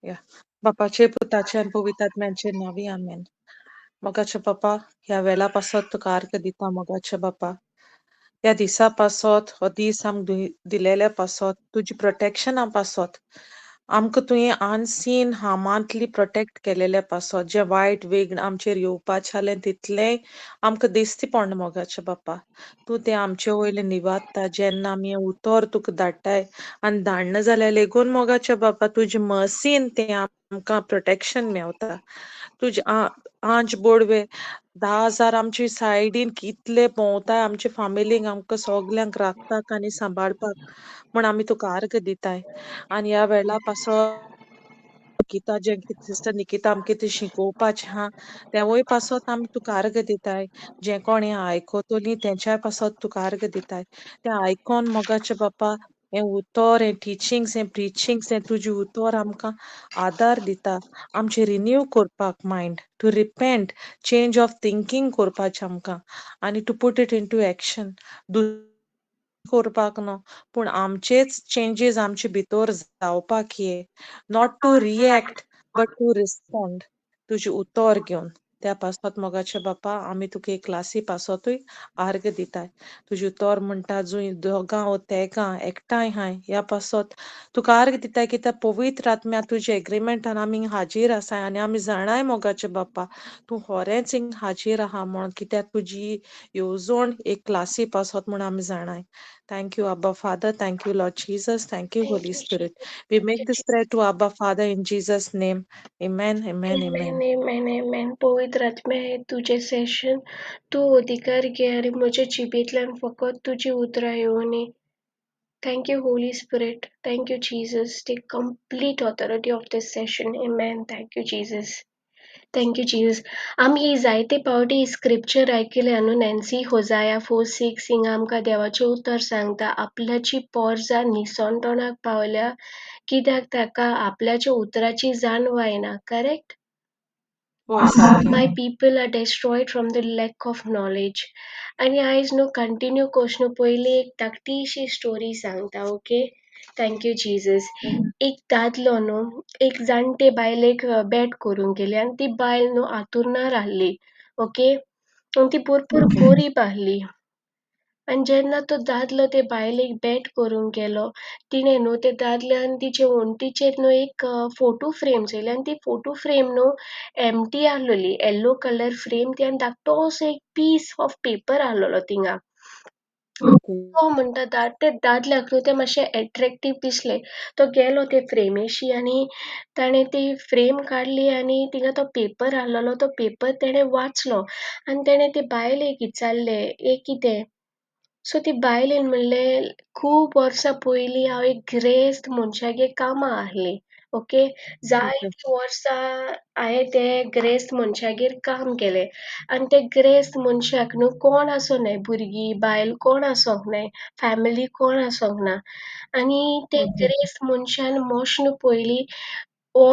या बापाचे पुताचे आनी पवित्र आत्म्याचे नांवी आमेन. मोगाचे बापा, ह्या वेळा पासत तुका अर्घ दिता. मोगाचे बापा, ह्या दिसा पासत, हो दीस आमकां दिलेल्या पासत, तुजी प्रोटेक्शना पासत, आमकां तुवें अनसीन हार्मांतली प्रोटेक्ट केलेले पासत, जें वायट विघ्न आमचेर येवपाचें आसलें तितलेंय आमकां दिश्टी पडना. मोगाचे बापा, तूं तें आमचे वयलें निवारता जेन्ना आमी हें उतर तुका धाडटाय, आनी धाडना जाल्यार लेगून मोगाचे बापा तुजे मर्सीन तें आमकां प्रोटेक्शन मेवता. तुजे आंज बोडवे 10,000 आमचे सायडीन कितले भोंवताय, आमचे फामिलींक आमकां सगल्यांक राखपाक आनी सांबाळपाक म्हूण आमी तुका अर्घ दिताय. आनी ह्या वेळा पासत निकिता, जें कितें सिस्टर निकिता आमकां कितें शिकोवपाचें आहा तेंवूय पासत आमी तुका अर्घ दिताय. जें कोण हें आयकतलीं तेंच्याय पासत तुका अर्घ दिताय. तें आयकोन मोगाचे बापा हें उतर, हें टिचिंग्स, हें प्रिचिंग्स, हें तुजें उतर आमकां आदार दिता आमचें रिन्यू करपाक mind, to repent, change of thinking करपाचें आमकां आनी to put it into action. करपाक न्हू, पूण आमचेच चेंजीस आमचे भितर जावपाक ये, not to react but to respond तुजें उतर घेवन. त्या पासत मोगाचे बापा आमी तुका एक क्लासी पासतूय अर्घ दिताय. तुजें उतर म्हणटा जंय दोगां वो तेगां एकठांय हाय, ह्या पासत तुका अर्घ दिताय कित्याक पवित्र आत्म्या तुज्या एग्रीमेंटान आमी हाजीर आसाय आनी आमी जाणाय मोगाचे बापा तूं खरेंच हिंग हाजीर आहा म्हण, कित्याक तुजी येवजण एक क्लासी पासत म्हण आमी जाणाय. Thank you, Abba Father. Thank you, Lord Jesus. Thank you, Thank Holy you, Spirit. Jesus. We Thank make you, this Jesus. prayer to Abba Father in Jesus' name. Amen, amen, Amen, amen. amen, amen. पवित्र आत्म्या, हें तुजें सेशन तूं अधिकार घे आनी म्हज्या जिबेंतल्यान फकत तुजीं उतरां येवनी. Thank you, Holy Spirit. Thank you, Jesus. Take complete authority of this session. Amen. Thank you, Jesus. Thank you, Jesus. आमी जायते पावटी स्क्रिप्चर आयकिल्या न्हू, नॅन्सी, होजाया 4:6. हिंगा आमकां देवाचें उतर सांगता, आपल्याची पोरसां निसणटणाक पावल्या कित्याक ताका आपल्याच्या उतराची जाणवाय ना, करेक्ट? हय, सारकें. My people are destroyed from the lack of knowledge. आनी आयज न्हू कंटिन्यू कोश न्हू पयलीं एक धाकटीशी स्टोरी सांगता, ओके? Thank you Jesus. एक दादलो न्हू एक जाणटे बायलेक बेट करूंक गेली आनी ती बायल न्हू आतुरणार आहली, ओके? आनी ती भरपूर गरीब आहली. आनी जेन्ना तो दादलो ते बायलेक बेट करूंक गेलो, तिणें न्हू ते दादल्यान तिचे वण्टीचेर न्हू एक फोटो फ्रेम चोयली आनी ती फोटो फ्रेम न्हू एमटी आहलोली, येल्लो कलर फ्रेम ती, आनी धाकटोसो एक पीस ऑफ पेपर आहलोलो थिंगा. तो म्हणटा, ते दादल्याक न्हू तें मातशें एट्रेक्टीव दिसलें. तो गेलो ते फ्रेमीशी आनी ताणें ती फ्रेम काडली आनी थिंगा तो पेपर आहलोलो, तो पेपर तेणें वाचलो आनी तेणें ते बायलेक विचारलें, हें कितें? सो ती बायलेन म्हणलें, खूब वर्सां पयलीं हांव एक गिरेस्त मनशागेर कामां आहलीं, ओके? जायतीं वर्सां हांवें ते गिरेस्त मनशागेर काम केलें आनी ते गिरेस्त मनशाक न्हू कोण आसो नाय, भुरगीं बायल कोण आसोंक नाय, फॅमिली कोण आसोंक ना. आनी ते गिरेस्त मनशान मोश्ण पयलीं हो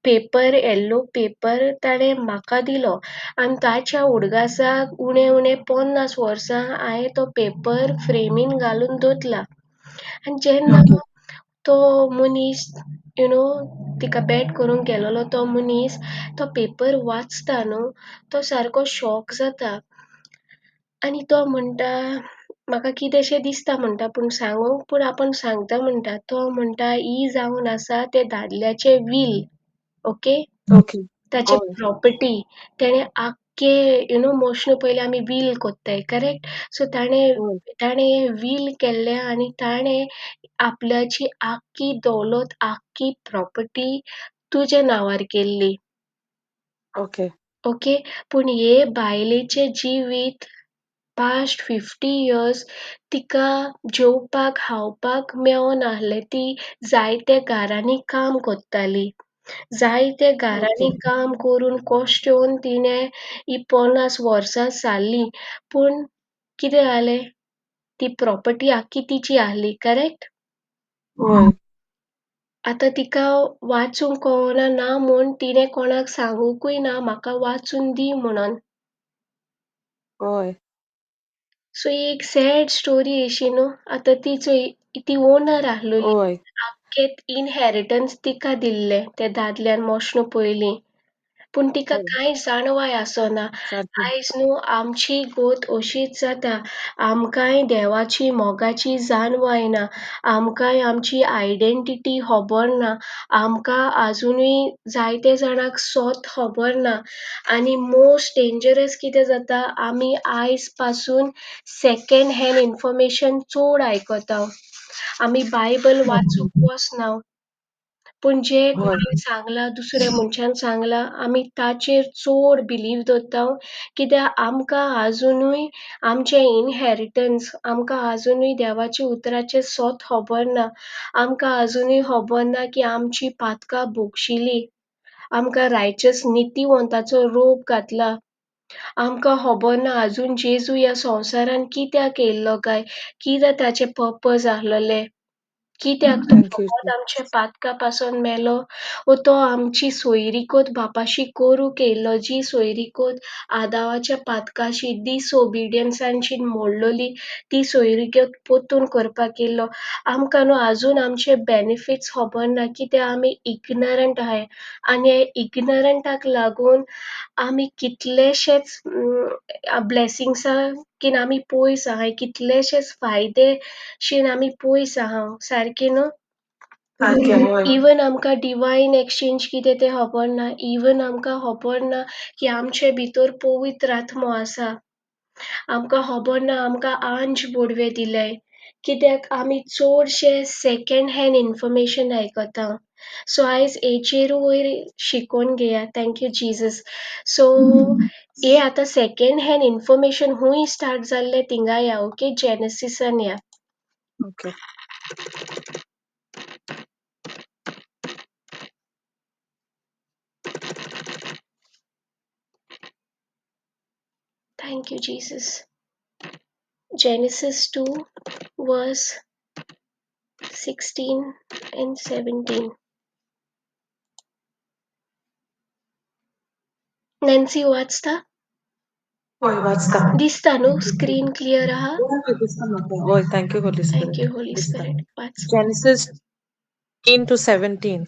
पेपर, येल्लो पेपर ताणें म्हाका दिलो आनी ताच्या उडगासाक उणे उणे 50 वर्सां हांवें तो पेपर फ्रेमीन घालून दवरला. आनी जेन्ना तो मनीस, you know, तिका बेट करूंक गेलोलो तो मनीस तो पेपर वाचता न्हू, तो सारको शॉक जाता आनी तो म्हणटा, म्हाका कितेंशें दिसता म्हणटा, पूण सांगूंक पूण आपूण सांगता म्हणटा. तो म्हणटा, ही जावन आसा ते दादल्याचें वील, ओके? ताचे प्रॉपर्टी तेणें आख्खे, you know, मोशन पयलीं आमी वील कोत्ताय, करेक्ट? सो ताणें ताणें वील केल्लें आनी ताणें आपल्याची आख्खी दौलत, आख्खी प्रॉपर्टी तुज्या नांवार केल्ली. ओके. ओके, पूण हे बायलेचें जिवीत पास्ट 50 इयर्स तिका जेवपाक खावपाक मेवनासलें. ती जायते घरांनी काम कोत्ताली, जायते घरांनी काम करून कश्ट येवन तिणें ही 50 वर्सां सारलीं. पूण कितें जालें, ती प्रॉपर्टी आख्खी तिची आहली, करेक्ट? हय. आतां तिका वाचूंक कळना ना म्हूण तिणें कोणाक सांगुकूय ना म्हाका वाचून दी म्हणून. हय. सो ही एक सॅड स्टोरी अशी न्हू. आतां ती चोय, ती ओनर आहलोली. हय. इनहेरिटन्स तिका दिल्लें त्या दादल्यान मोसणो पयलीं, पूण तिका हय कांय जाणवाय आसना. सारकें. आयज न्हू आमची गोत अशीच जाता, आमकांय देवाची मोगाची जाणवाय ना, आमकांय आमची आयडेंटिटी खबर ना, आमकां आजुनूय जायते जाणांक सोत खबर ना. आनी मोस्ट डेंजरस कितें जाता, आमी आयज पासून सेकेंड हँड इन्फॉर्मेशन चड आयकता. आमी बायबल वाचूंक वचना, पूण जे हय कोणी सांगलां दुसऱ्या मनशान सांगलां आमी ताचेर चड बिलीव दवरता, कित्याक आमकां आजुनूय आमचें इनहेरिटन्स, आमकां आजुनूय देवाच्या उतराचें सोत खबर ना, आमकां आजुनूय खबर ना की आमची पातकां भोगशिली, आमकां रायचस नितीवंताचो रोप घातला, आमकां खबर ना आजून जेजू ह्या संवसारान कित्याक येयल्लो काय, कितें ताचें पर्पज आसलेलें, कित्याक तो thank you. फकत आमच्या पातका पासून मेलो वो तो आमची सोयरीकोत बापाशी करूंक येयल्लो, जी सोयरीकोत आदावाच्या पातकाशी डिसओबिडियन्सांशी मोडलोली ती सोयरीकोत परतून करपाक येयल्लो. आमकां न्हू आजून आमचे बेनिफिट्स खबर ना, कित्याक आमी इग्नरंट आहाय आनी हे इग्नरंटाक लागून आमी कितलेशेच ब्लेसिंग्सां कीन आमी पयस आहाय, कितलेशेच फायदे शीन आमी पयस आहा, सारकें न्हू? सारकें हय. इवन आमकां डिवायन एक्सचेंज कितें तें खबर ना, इवन आमकां खबर ना की आमचे भितर पवित्र आत्मो आसा, आमकां खबर ना आमकां आंज बोडवे दिले, कित्याक आमी चडशे सेकेंड हँड इन्फॉर्मेशन आयकता. सो आयज हेचेर वयर शिकोवन घेया. Thank you Jesus. सो हे आतां सेकेंड हँड इन्फॉर्मेशन खूंय स्टार्ट जाल्लें थिंगा या, ओके, जेनसिसान या. Okay. Thank you Jesus. Genesis 2 verse 16 and 17. Nancy वाचता? हय वाचता. दिसता न्हू स्क्रीन क्लियर आहा? हय दिसता म्हाका. हय thank you Holi thank spirit. You Holi दिसता. स्पिरिट. वाच. Genesis 10 to 17.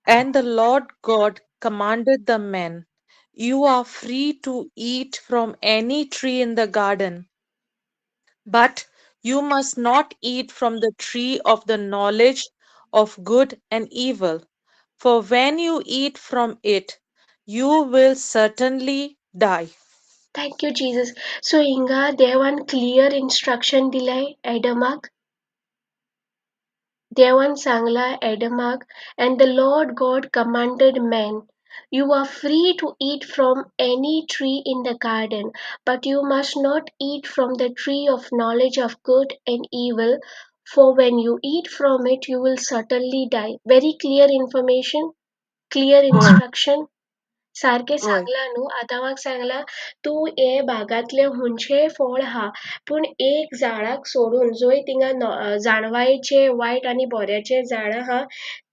And the Lord God commanded the man, You are free to eat from any tree in the garden, but you must not eat from the tree of the knowledge of good and evil, for when you eat from it, you will certainly die. Thank you Jesus. So हिंगा देवान clear instruction दिलें एडमाक. देवान सांगला एडमाक, and the Lord God commanded man, you are free to eat from any tree in the garden, but you must not eat from the tree of knowledge of good and evil, for when you eat from it you will certainly die. Very clear information, clear हय instruction. सारकें हय सांगलां न्हू आदामाक सांगलां तूं हे बागांतलें हुंयचेंय फळ खा, पूण एक झाडाक सोडून जंय थिंगा जाणवायेचें वायट आनी बऱ्याचें झाड आहा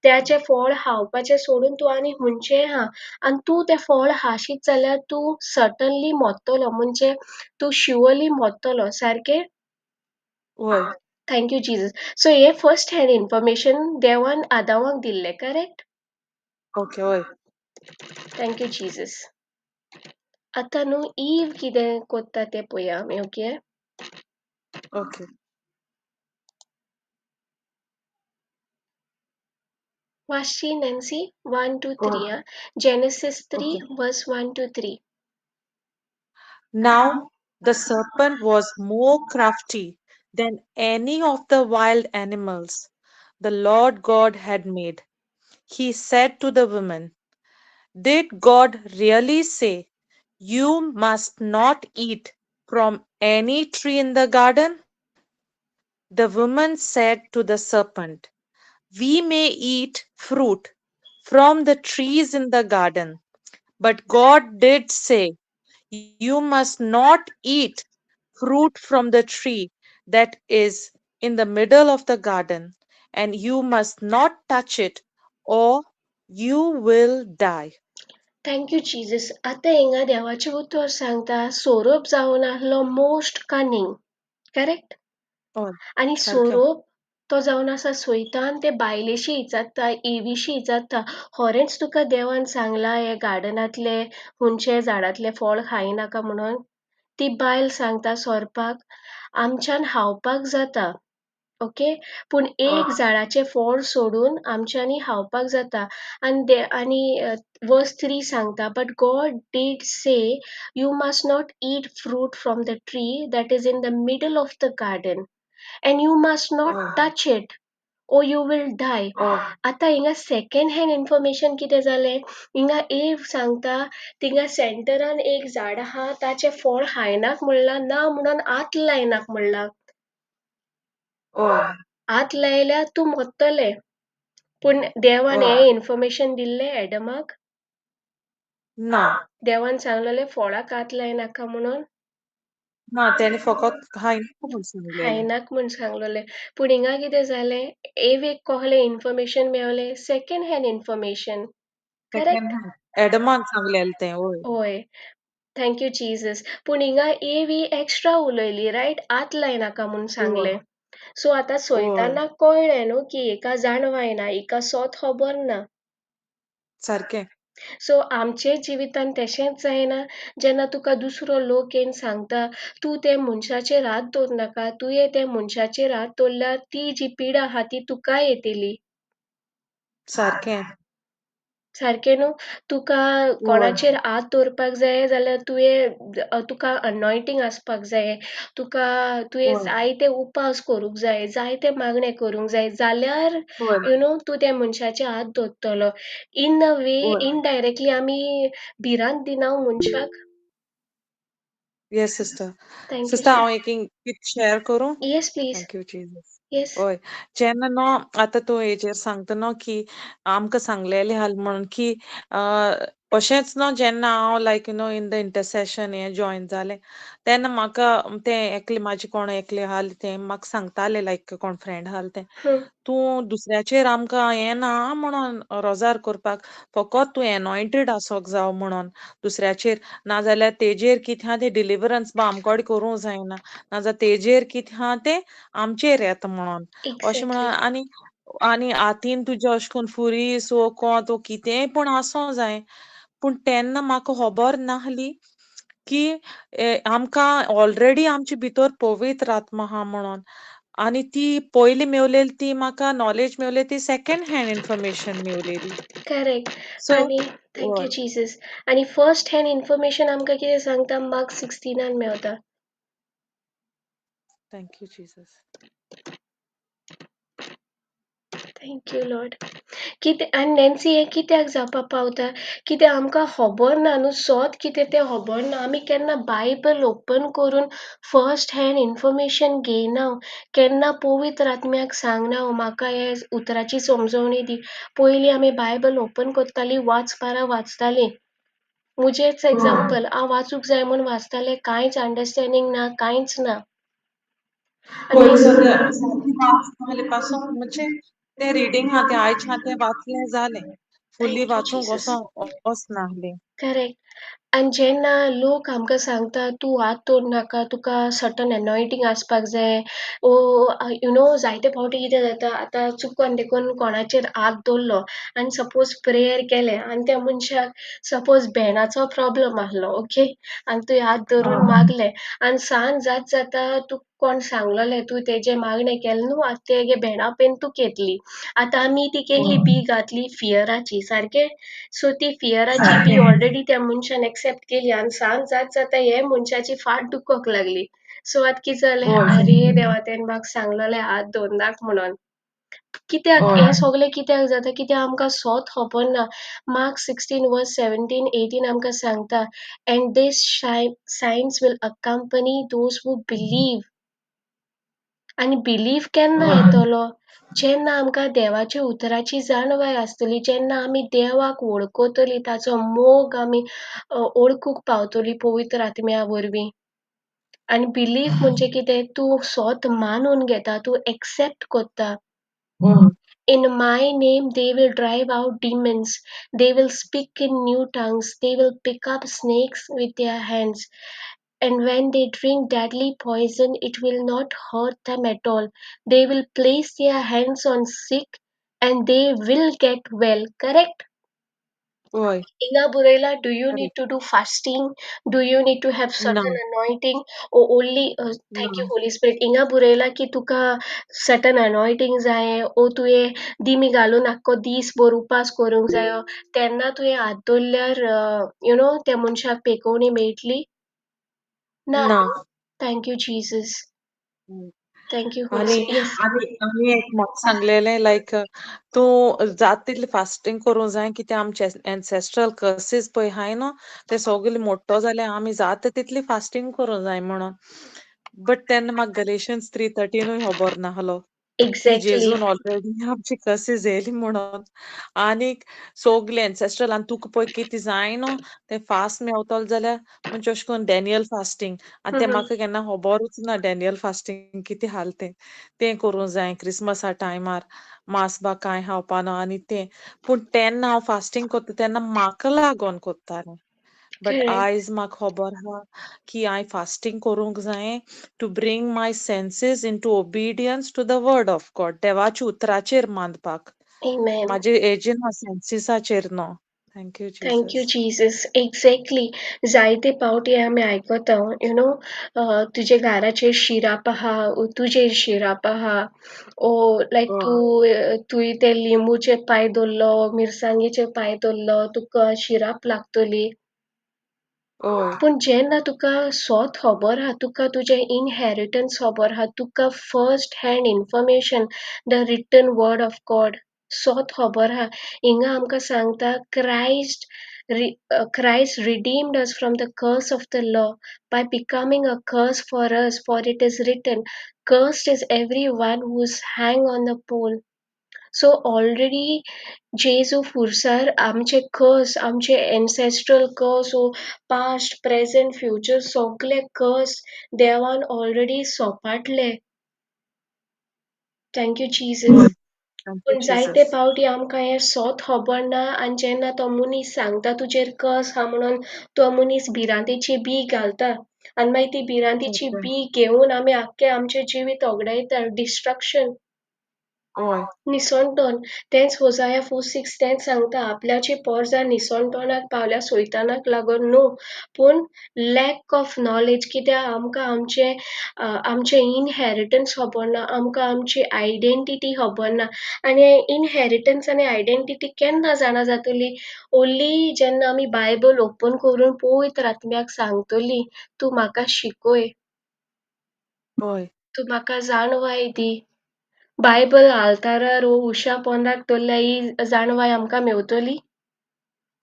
त्याचें फळ खावपाचें सोडून तूं आनी हुंयचेंय खा, आनी तूं तें फळ खाशीत जाल्यार तूं सर्टनली मरतलो, म्हणजे तूं शुअरली मरतलो. सारकें? हय. Thank you Jesus. सो हे फर्स्ट हँड इन्फॉर्मेशन देवान आदामाक दिल्लें, करेक्ट? ओके हय. Thank you Jesus. आतां न्हू ईव कितें कोत्ता तें पळोवया आमी, ओके? ओके. वाचशी नॅन्सी? 1 2 हय 3 आं. Genesis 3 okay. Verse 1 2 3. Now the serpent was more crafty than any of the wild animals the Lord God had made. He said to the woman, Did God really say, You must not eat from any tree in the garden? The woman said to the serpent, We may eat fruit from the trees in the garden, but God did say, You must not eat fruit from the tree that is in the middle of the garden, and you must not touch it, or you will die. Thank you Jesus. आतां हिंगा देवाचें उतर सांगता सोरोप जावन आहलो most कनींग, correct? हय आनी सारकें. सोरोप तो जावन आसा सोयतान ते बायलेशी विचारता, इवीशी विचारता, होरेंच तुका देवान सांगलां हे गार्डनांतले हुंचे झाडांतलें फळ खायनाका म्हणून? ती बायल सांगता सोरपाक, आमच्यान खावपाक जाता, ओके, पूण एक झाडाचें फळ सोडून आमच्यांनी खावपाक जाता. आनी दे आनी वर्स 3 सांगता, but God did say you must not eat fruit from the tree that is in the middle of the garden and you must not touch it or you will die. आतां हिंगा सेकेंड हँड इन्फॉर्मेशन कितें जालें, हिंगा एव सांगता थिंगा सेंटरान एक झाड आहा ताचें फळ खायनाक म्हणलां ना म्हणून हात लायनाक म्हणलां, हात लायल्यार तूं मरतलें. पूण देवान हें इन्फॉर्मेशन दिल्लें एडमाक? ना. देवान सांगलेलें फळाक हात लायनाका म्हणून? ना, तेणें फकत खायनाका म्हूण सांगलेलें. खायनाक म्हूण सांगलेलें. पूण हिंगा कितें जालें, एवेक कहलें इन्फॉर्मेशन मेवलें second hand information. Second correct? Hand एडमान सांगलेलें तें, वय. हय, thank you Jesus. पूण हिंगा एव ही एक्स्ट्रा उलयली, रायट? हात लायनाका म्हूण सांगलें. सो आतां सोयतानाक कळ्ळें न्हू की हिका जाणवाय ना, हिका सोत खबर ना. सारकें. सो आमचे जिवितान तशेंच जायना, जेन्ना तुका दुसरो लोक येवन सांगता तूं ते मनशाचेर हात दवरनाका, तुवें त्या मनशाचेर हात दवरल्यार ती जी पिडा आहा ती तुकाय येतली. सारकें. सारकें न्हू? तुका कोणाचेर हात दवरपाक जाय जाल्यार तुवें तुका अनॉयटींग आसपाक जाय, तुका तुवें जायते उपास करूंक जाय, जायते मागणें करूंक जाय, जाल्यार you know तूं त्या मनशाचेर हात दवरतलो. इन अ वे इनडायरेक्टली आमी भिरांत दिना मनशाक. Yes sister. Thank you. Sister, हांव एक कितें शेअर करूं? Yes please. Thank you Jesus. Yes. हय, जेन्ना न्हू आतां तूं हेजेर सांगता न्हू की आमकां सांगलेलें आहा म्हणून की अशेंच न्हू, जेन्ना हांव like you know in the intercession हें जॉयन जालें तेन्ना म्हाका तें एकलें म्हाजें कोण एकलें आहा तें म्हाका सांगतालें, लायक कोण फ्रेंड आहा तें, तूं दुसऱ्याचेर आमकां हें ना म्हणून रोजार करपाक, फकत तूं एनॉयंटेड आसोंक जाव म्हणून दुसऱ्याचेर, नाजाल्यार तेजेर कितें आहा तें डिलिवरन्स बा आमकोडे करूंक जायना, नाजाल्यार तेजेर कितें आहा तें आमचेर येता म्हणून अशें म्हणून. आनी आनी हातीन तुज्या अशें करून फुरीस वो कोत वो कितेंय पूण आसूं जाय, पूण तेन्ना म्हाका खबर नासली की आमकां ऑलरेडी आमचे भितर पवित्र आत्मा आहा म्हणून. आनी ती पयली मेवलेली ती म्हाका नॉलेज मेवली ती सेकेंड हँड इन्फॉर्मेशन मेवलेली. करेक्ट. सो आनी thank you Jesus. आनी फर्स्ट हँड इन्फॉर्मेशन आमकां कितें सांगता, मार्क 16 मेवता. Thank you Jesus. Thank you Lord. कितें आनी नॅन्सी हें कित्याक जावपाक पावता, कित्याक आमकां खबर ना न्हू सोत कितें तें खबर ना. आमी केन्ना बायबल ओपन करून फर्स्ट हँड इन्फॉर्मेशन घेयना, केन्ना पवित्र आत्म्याक सांगना म्हाका हे उतराची समजवणी दी. पयलीं आमी बायबल ओपन करताली, वाच पारा वाचताली. म्हजेंच एग्जाम्पल, हांव वाचूंक जाय म्हूण वाचतालें, कांयच अंडरस्टँडींग ना, कांयच ना. पासून म्हणजे तें रिडींग आहा तें आयज आहा तें वाचलें जालें, फुल्ली वाचूंक वचनासलें. करेक्ट. आनी जेन्ना लोक आमकां सांगता तूं हात दवर नाका, तुका सर्टन एनॉयटींग आसपाक जाय, ओ you know जायते फावटी कितें जाता, आतां चुकोन देखून कोणाचेर हात दवरलो आनी सपोज प्रेयर केलें आनी त्या मनशाक सपोज भेणाचो प्रॉब्लम आहलो, ओके, आनी तुवें हात दवरून मागलें आनी सांज जात जाता तुका कोण सांगलेलें तूं तेजें मागणें केलें न्हू, आतां तेगे भेणा पेन तुका येतली. आतां आमी ती केली बी घातली फियराची, सारकें? सो ती फियराची बी ऑलरेडी त्या मनशान एक्सेप्ट केली आनी सांज जात जाता हे मनशाची फाट दुखोंक लागली. सो आतां कितें जालें, आरे देवा तेणें म्हाका सांगलेलें हात दवरनाका म्हणून. कित्याक हें सगळें कित्याक जाता, कित्याक आमकां सोत खबर ना. मार्क 16 वर्स 17 18 आमकां सांगता, and this signs will accompany those who believe. आनी बिलीव केन्ना येतलो, जेन्ना आमकां देवाच्या उतराची जाणवाय आसतली, जेन्ना आमी देवाक वळखतली, ताचो मोग आमी वळखूंक पावतली पवित्र आत्म्या वरवीं. आनी बिलीव म्हणजे कितें, तूं सोत मानून घेता, तूं एक्सेप्ट करता. In my name they will drive out demons, they will speak in new tongues, they will pick up snakes with their hands. And when they drink deadly poison, it will not hurt them at all. They will place their hands on sick and they will get well. Correct? हय. Inga Burela, do you need correct. to do fasting? Do you need to have ना. certain anointing? Or only, ना. thank you, Holy Spirit. Inga Burela की तुका certain anointing जाय ओ तुवें दिमी घालून आख्खो दीस भर उपास करूंक जायो तेन्ना तुवें हात दवरल्यार you know त्या मनशाक पेकोवणी मेळटली ना ना. न्हू. Thank you Jesus. Thank you Holi आनी येस. आनी आनी एक म्हाका सांगलेलें लायक तूं जाता तितलें फास्टींग करूंक जाय कित्याक आमचे एन्सेस्ट्रल कर्सीस पळय आहाय न्हू ते सगळे मोडटो जाल्यार आमी जाता तितली फास्टींग करूंक जाय म्हणून. बट तेन्ना म्हाका गलेशियन्स 3:13 खबर नासलो की एक्झॅक्टली. जेजून ऑलरेडी आमची कर्सीस येयली म्हणून. आनीक सगळे एन्सेस्ट्रल आनी तुका पळय कितें जाय न्हू तें फास्ट मेवतलो जाल्यार म्हणजे अशें करून डॅनियल फास्टींग आनी तें म्हाका केन्ना खबरूच ना डॅनियल फास्टींग कितें आसलें तें. तें करूंक जाय क्रिसमसा टायमार मांस बा कांय खावपा ना आनी तें. पूण तेन्ना हांव फास्टींग करता तेन्ना म्हाका लागून करतालें. But correct. आयज म्हाका खबर आहा की हांवें फास्टींग करूंक जाय to bring my senses into obedience to the word of God. देवाच्या उतराचेर मानपाक. Amen. म्हाजे हेजेर न्हू सेन्सिसाचेर न्हू. Thank you thank you Jesus. Jesus. Exactly. जायते पावटी आमी आयकता you know तुजे घराचेर शिराप आहा ओ तुजेर शिराप आहा ओ लायक हय. तूं तुवें ते लिंबूचे पांय दवरलो मिरसांगेचे पांय दवरलो तुका शिराप लागतली. हय. पूण जेन्ना तुका सोत खबर आहा तुका तुजें इनहेरिटन्स खबर आहा तुका first hand information the written word of God सोत खबर आहा हिंगा आमकां सांगता Christ Christ redeemed us from the curse of the law by becoming a curse for us, for it is written, cursed is everyone who's hang on the pole. So already जेजू खुर्सार आमचे कर्स आमचे एन्सेस्ट्रल कर्स ओ past present future सगळे कर्स देवान already सोपाटले. Thank you Jesus. Thank you पूण जायते Jesus. पावटी आमकां हें सोत खबर ना आनी जेन्ना तो मनीस सांगता तुजेर कर्स आहा म्हणून तो मनीस भिरांतेची बी घालता आनी मागीर ती भिरांतेची बी घेवन आमी आख्खें आमचें जिवीत होगडायता डिस्ट्रक्शन. हय. निसणटोन तेंच होजाया 4:6 तेंच सांगता आपल्याची पोरसां निसणटोनाक पावल्या सैतानाक लागून न्हू पूण लॅक ऑफ नॉलेज कित्याक आमकां आमचें आमचें इनहेरिटन्स खबर ना आमकां आमची आयडेंटिटी खबर ना. आनी इनहेरिटन्स आनी आयडेंटिटी केन्ना जाणा जातली ओन्ली जेन्ना आमी बायबल ओपन करून पवित्र आत्म्याक सांगतली तूं म्हाका शिकय. हय. तूं म्हाका जाणवाय दी. बायबल आल्तारार वो उशा पोंदाक दवरल्यार ही जाणवाय आमकां मेवतली?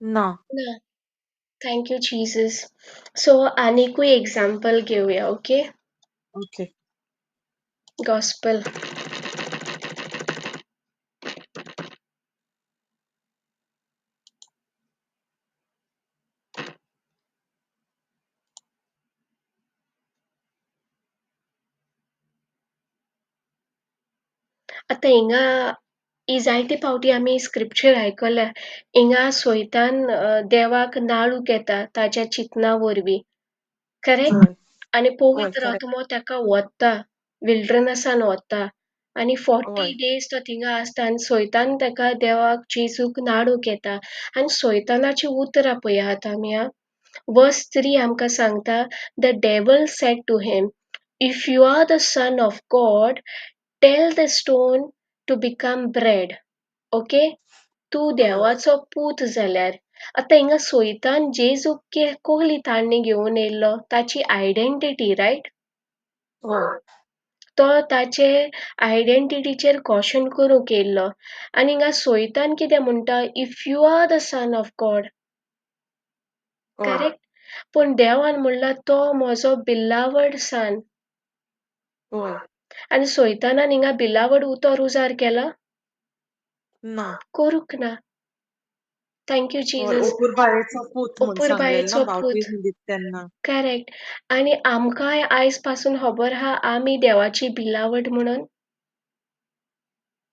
ना. ना. Thank you Jesus. सो आनिकूय एग्जाम्पल घेवया ओके. ओके. गॉस्पल. आतां हिंगा ही जायते फावटी आमी स्क्रिप्चर आयकल्या. हिंगा सैतान देवाक नाळूक येता ताच्या चिंतना वरवीं. करेक्ट. हय. आनी हय पवित्र करेक्ट. आत्मो ताका व्हरता विल्डरनसान व्हरता आनी 40 हय. डेज तो थिंगा आसता आनी सैतान ताका देवाक जेजूक नाडूंक येता. आनी सैतानाची उतरां पळयात आमी आं. वर्स 3 आमकां सांगता the devil said to him if you are the son of God tell the stone to become bread. Okay. तूं हय. देवाचो पूत जाल्यार. आतां हिंगा सैतान जेजूक कसली ताळणी घेवन येयल्लो ताची आयडेंटिटी रायट. हय. तो ताचे आयडेंटिटीचेर क्वेश्चन करूंक येयल्लो. आनी हिंगा सैतान कितें म्हणटा if you are the son of God. हय. करेक्ट. पूण देवान म्हणलां तो म्हजो बिलावड सन. हय. आनी सैतानान हिंगा बिलावड उतर उजार केला? ना. करूंक ना. Thank you हय जीजस. ओपुरबायेचो पूत म्हूण सांगलेलें ना ओपुरबायेचो पूत. बाप्तीज्म दिता तेन्ना. करेक्ट. आनी आमकांय आयज पासून खबर आहा आमी देवाची बिलावट म्हणून?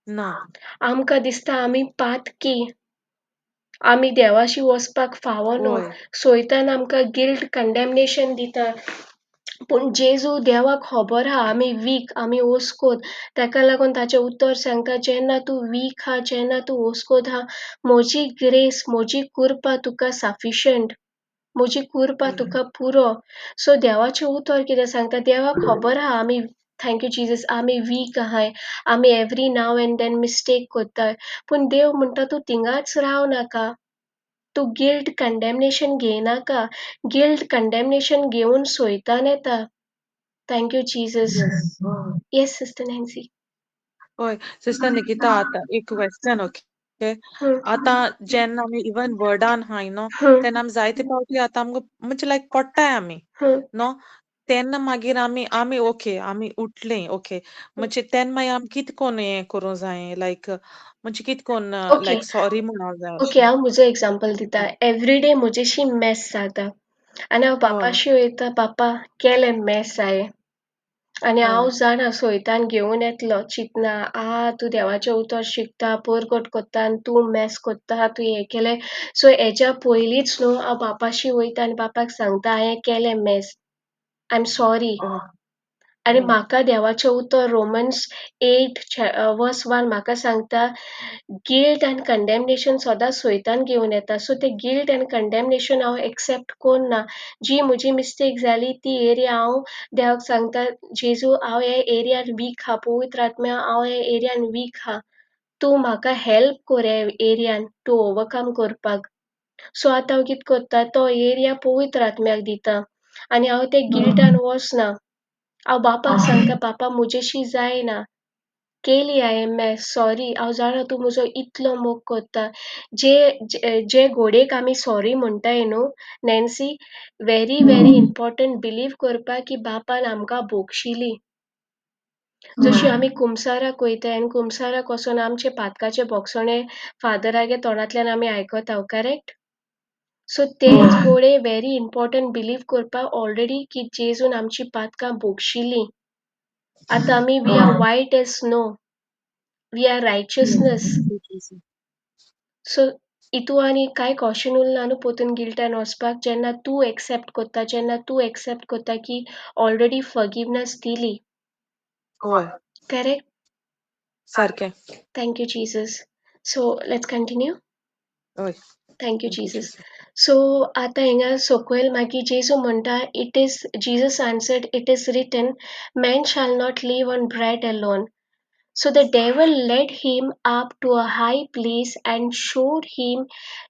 ना. आमकां दिसता आमी पातकी आमी देवाशी वचपाक फावो न्हू. हय. सैतान आमकां गिल्ट कंडेमनेशन दिता. पूण जेजू देवाक खबर आहा आमी वीक, आमी ओस्कोत, ताका लागून ताचें उतर सांगता जेन्ना तूं वीक आहा, जेन्ना तूं ओस्कोत आहा, म्हजी ग्रेस, म्हजी कृपा तुका सफिशंट, म्हजी कृपा तुका पुरो. सो देवाचें उतर कितें सांगता, देवाक खबर आहा आमी, thank you Jesus, आमी वीक आहाय, आमी every now and then mistake करताय. पूण देव म्हणटा तूं थिंगाच राव नाका, तूं गिल्ट कंडेमनेशन घेयनाका, गिल्ट कंडेमनेशन घेवन सोयतान येता. Thank you Jesus. Yes sister Nancy. हय सिस्टर निकिता, आतां एक क्वेश्चन. ओके, आतां जेन्ना आमी इवन वर्डान हाय न्हू तेन्ना आमी जायते फावटी आतां आमकां म्हणजे लायक पडटाय आमी न्हू, तेन्ना मागीर आमी आमी ओके आमी उठले ओके, म्हणजे तेन्ना मागीर आमी कितें कोन्न हें करूंक जाय, लायक म्हणजे कितें कोन्न लायक सॉरी म्हणोंक जाय? ओके, हांव म्हजो एग्जाम्पल दिता. एवरीडे म्हजेशी मॅस जाता आनी हांव बापाशी वयता, बापा केलें मॅस हांवें आनी हांव जाणा सोयतान घेवन येतलो चिंतना, आ तूं देवाचें उतर शिकता, परगट कोत्ता आनी तूं मॅस कोत्ता, तूं हें केलें. सो हेज्या पयलींच न्हू हांव बापाशी वयता आनी बापाक सांगता हांवें केलें मॅस, I am sorry. आनी म्हाका देवाचें उतर रोमन्स 8 वर्स 1 म्हाका सांगता गिल्ट आनी कंडेमनेशन सदां सोयतान घेवन येता. सो तें गिल्ट आनी कंडेमनेशन हांव एक्सेप्ट कोन्ना. जी म्हजी मिस्टेक जाली ती एरिया हांव देवाक सांगता, जेजू हांव हे एरियान वीक आहा, पवित्र आत्म्या हांव हे एरियान वीक आहा, तूं म्हाका हेल्प कोर हे एरियान टू ओवरकम करपाक. सो आतां हांव कितें करता, तो एरिया पवित्र आत्म्याक दिता आनी हांव ते गिल्टान वचना. हांव बापाक सांगता, बापा म्हजेशी जायना, केली हांवें मॅस, सॉरी, हांव जाणा तूं म्हजो इतलो मोग करता. जे जे घोडेक आमी सॉरी म्हणटाय न्हू Nancy, very very important believe करपाक की बापान आमकां भोगशिली. जशी आमी कुमसाराक वयताय आनी कुमसाराक वचोन आमचे पातकाचे भोगसणे फादरागे तोंडांतल्यान आमी आयकता, करेक्ट? सो तेच घोडे व्हेरी इम्पॉर्टंट बिलीव करपाक ऑलरेडी की जेजून आमची पातकां भोगशिली. आतां आमी we are white as snow, we are righteousness. So इतू आनी कांय कॉशन उरना न्हू पोतून गिल्टान वचपाक, जेन्ना तूं एक्सेप्ट कोत्ता, जेन्ना तूं एक्सेप्ट कोत्ता की ऑलरेडी फॉरगिवनस दिली. हय. करेक्ट? सारकें. Thank you Jesus. So let's continue. हय. Thank you Jesus. सो आतां हिंगा सकयल मागीर जेजू म्हणटा, it is, Jesus answered, it is written, man shall not live on bread alone. So the devil led him up to a high place and showed him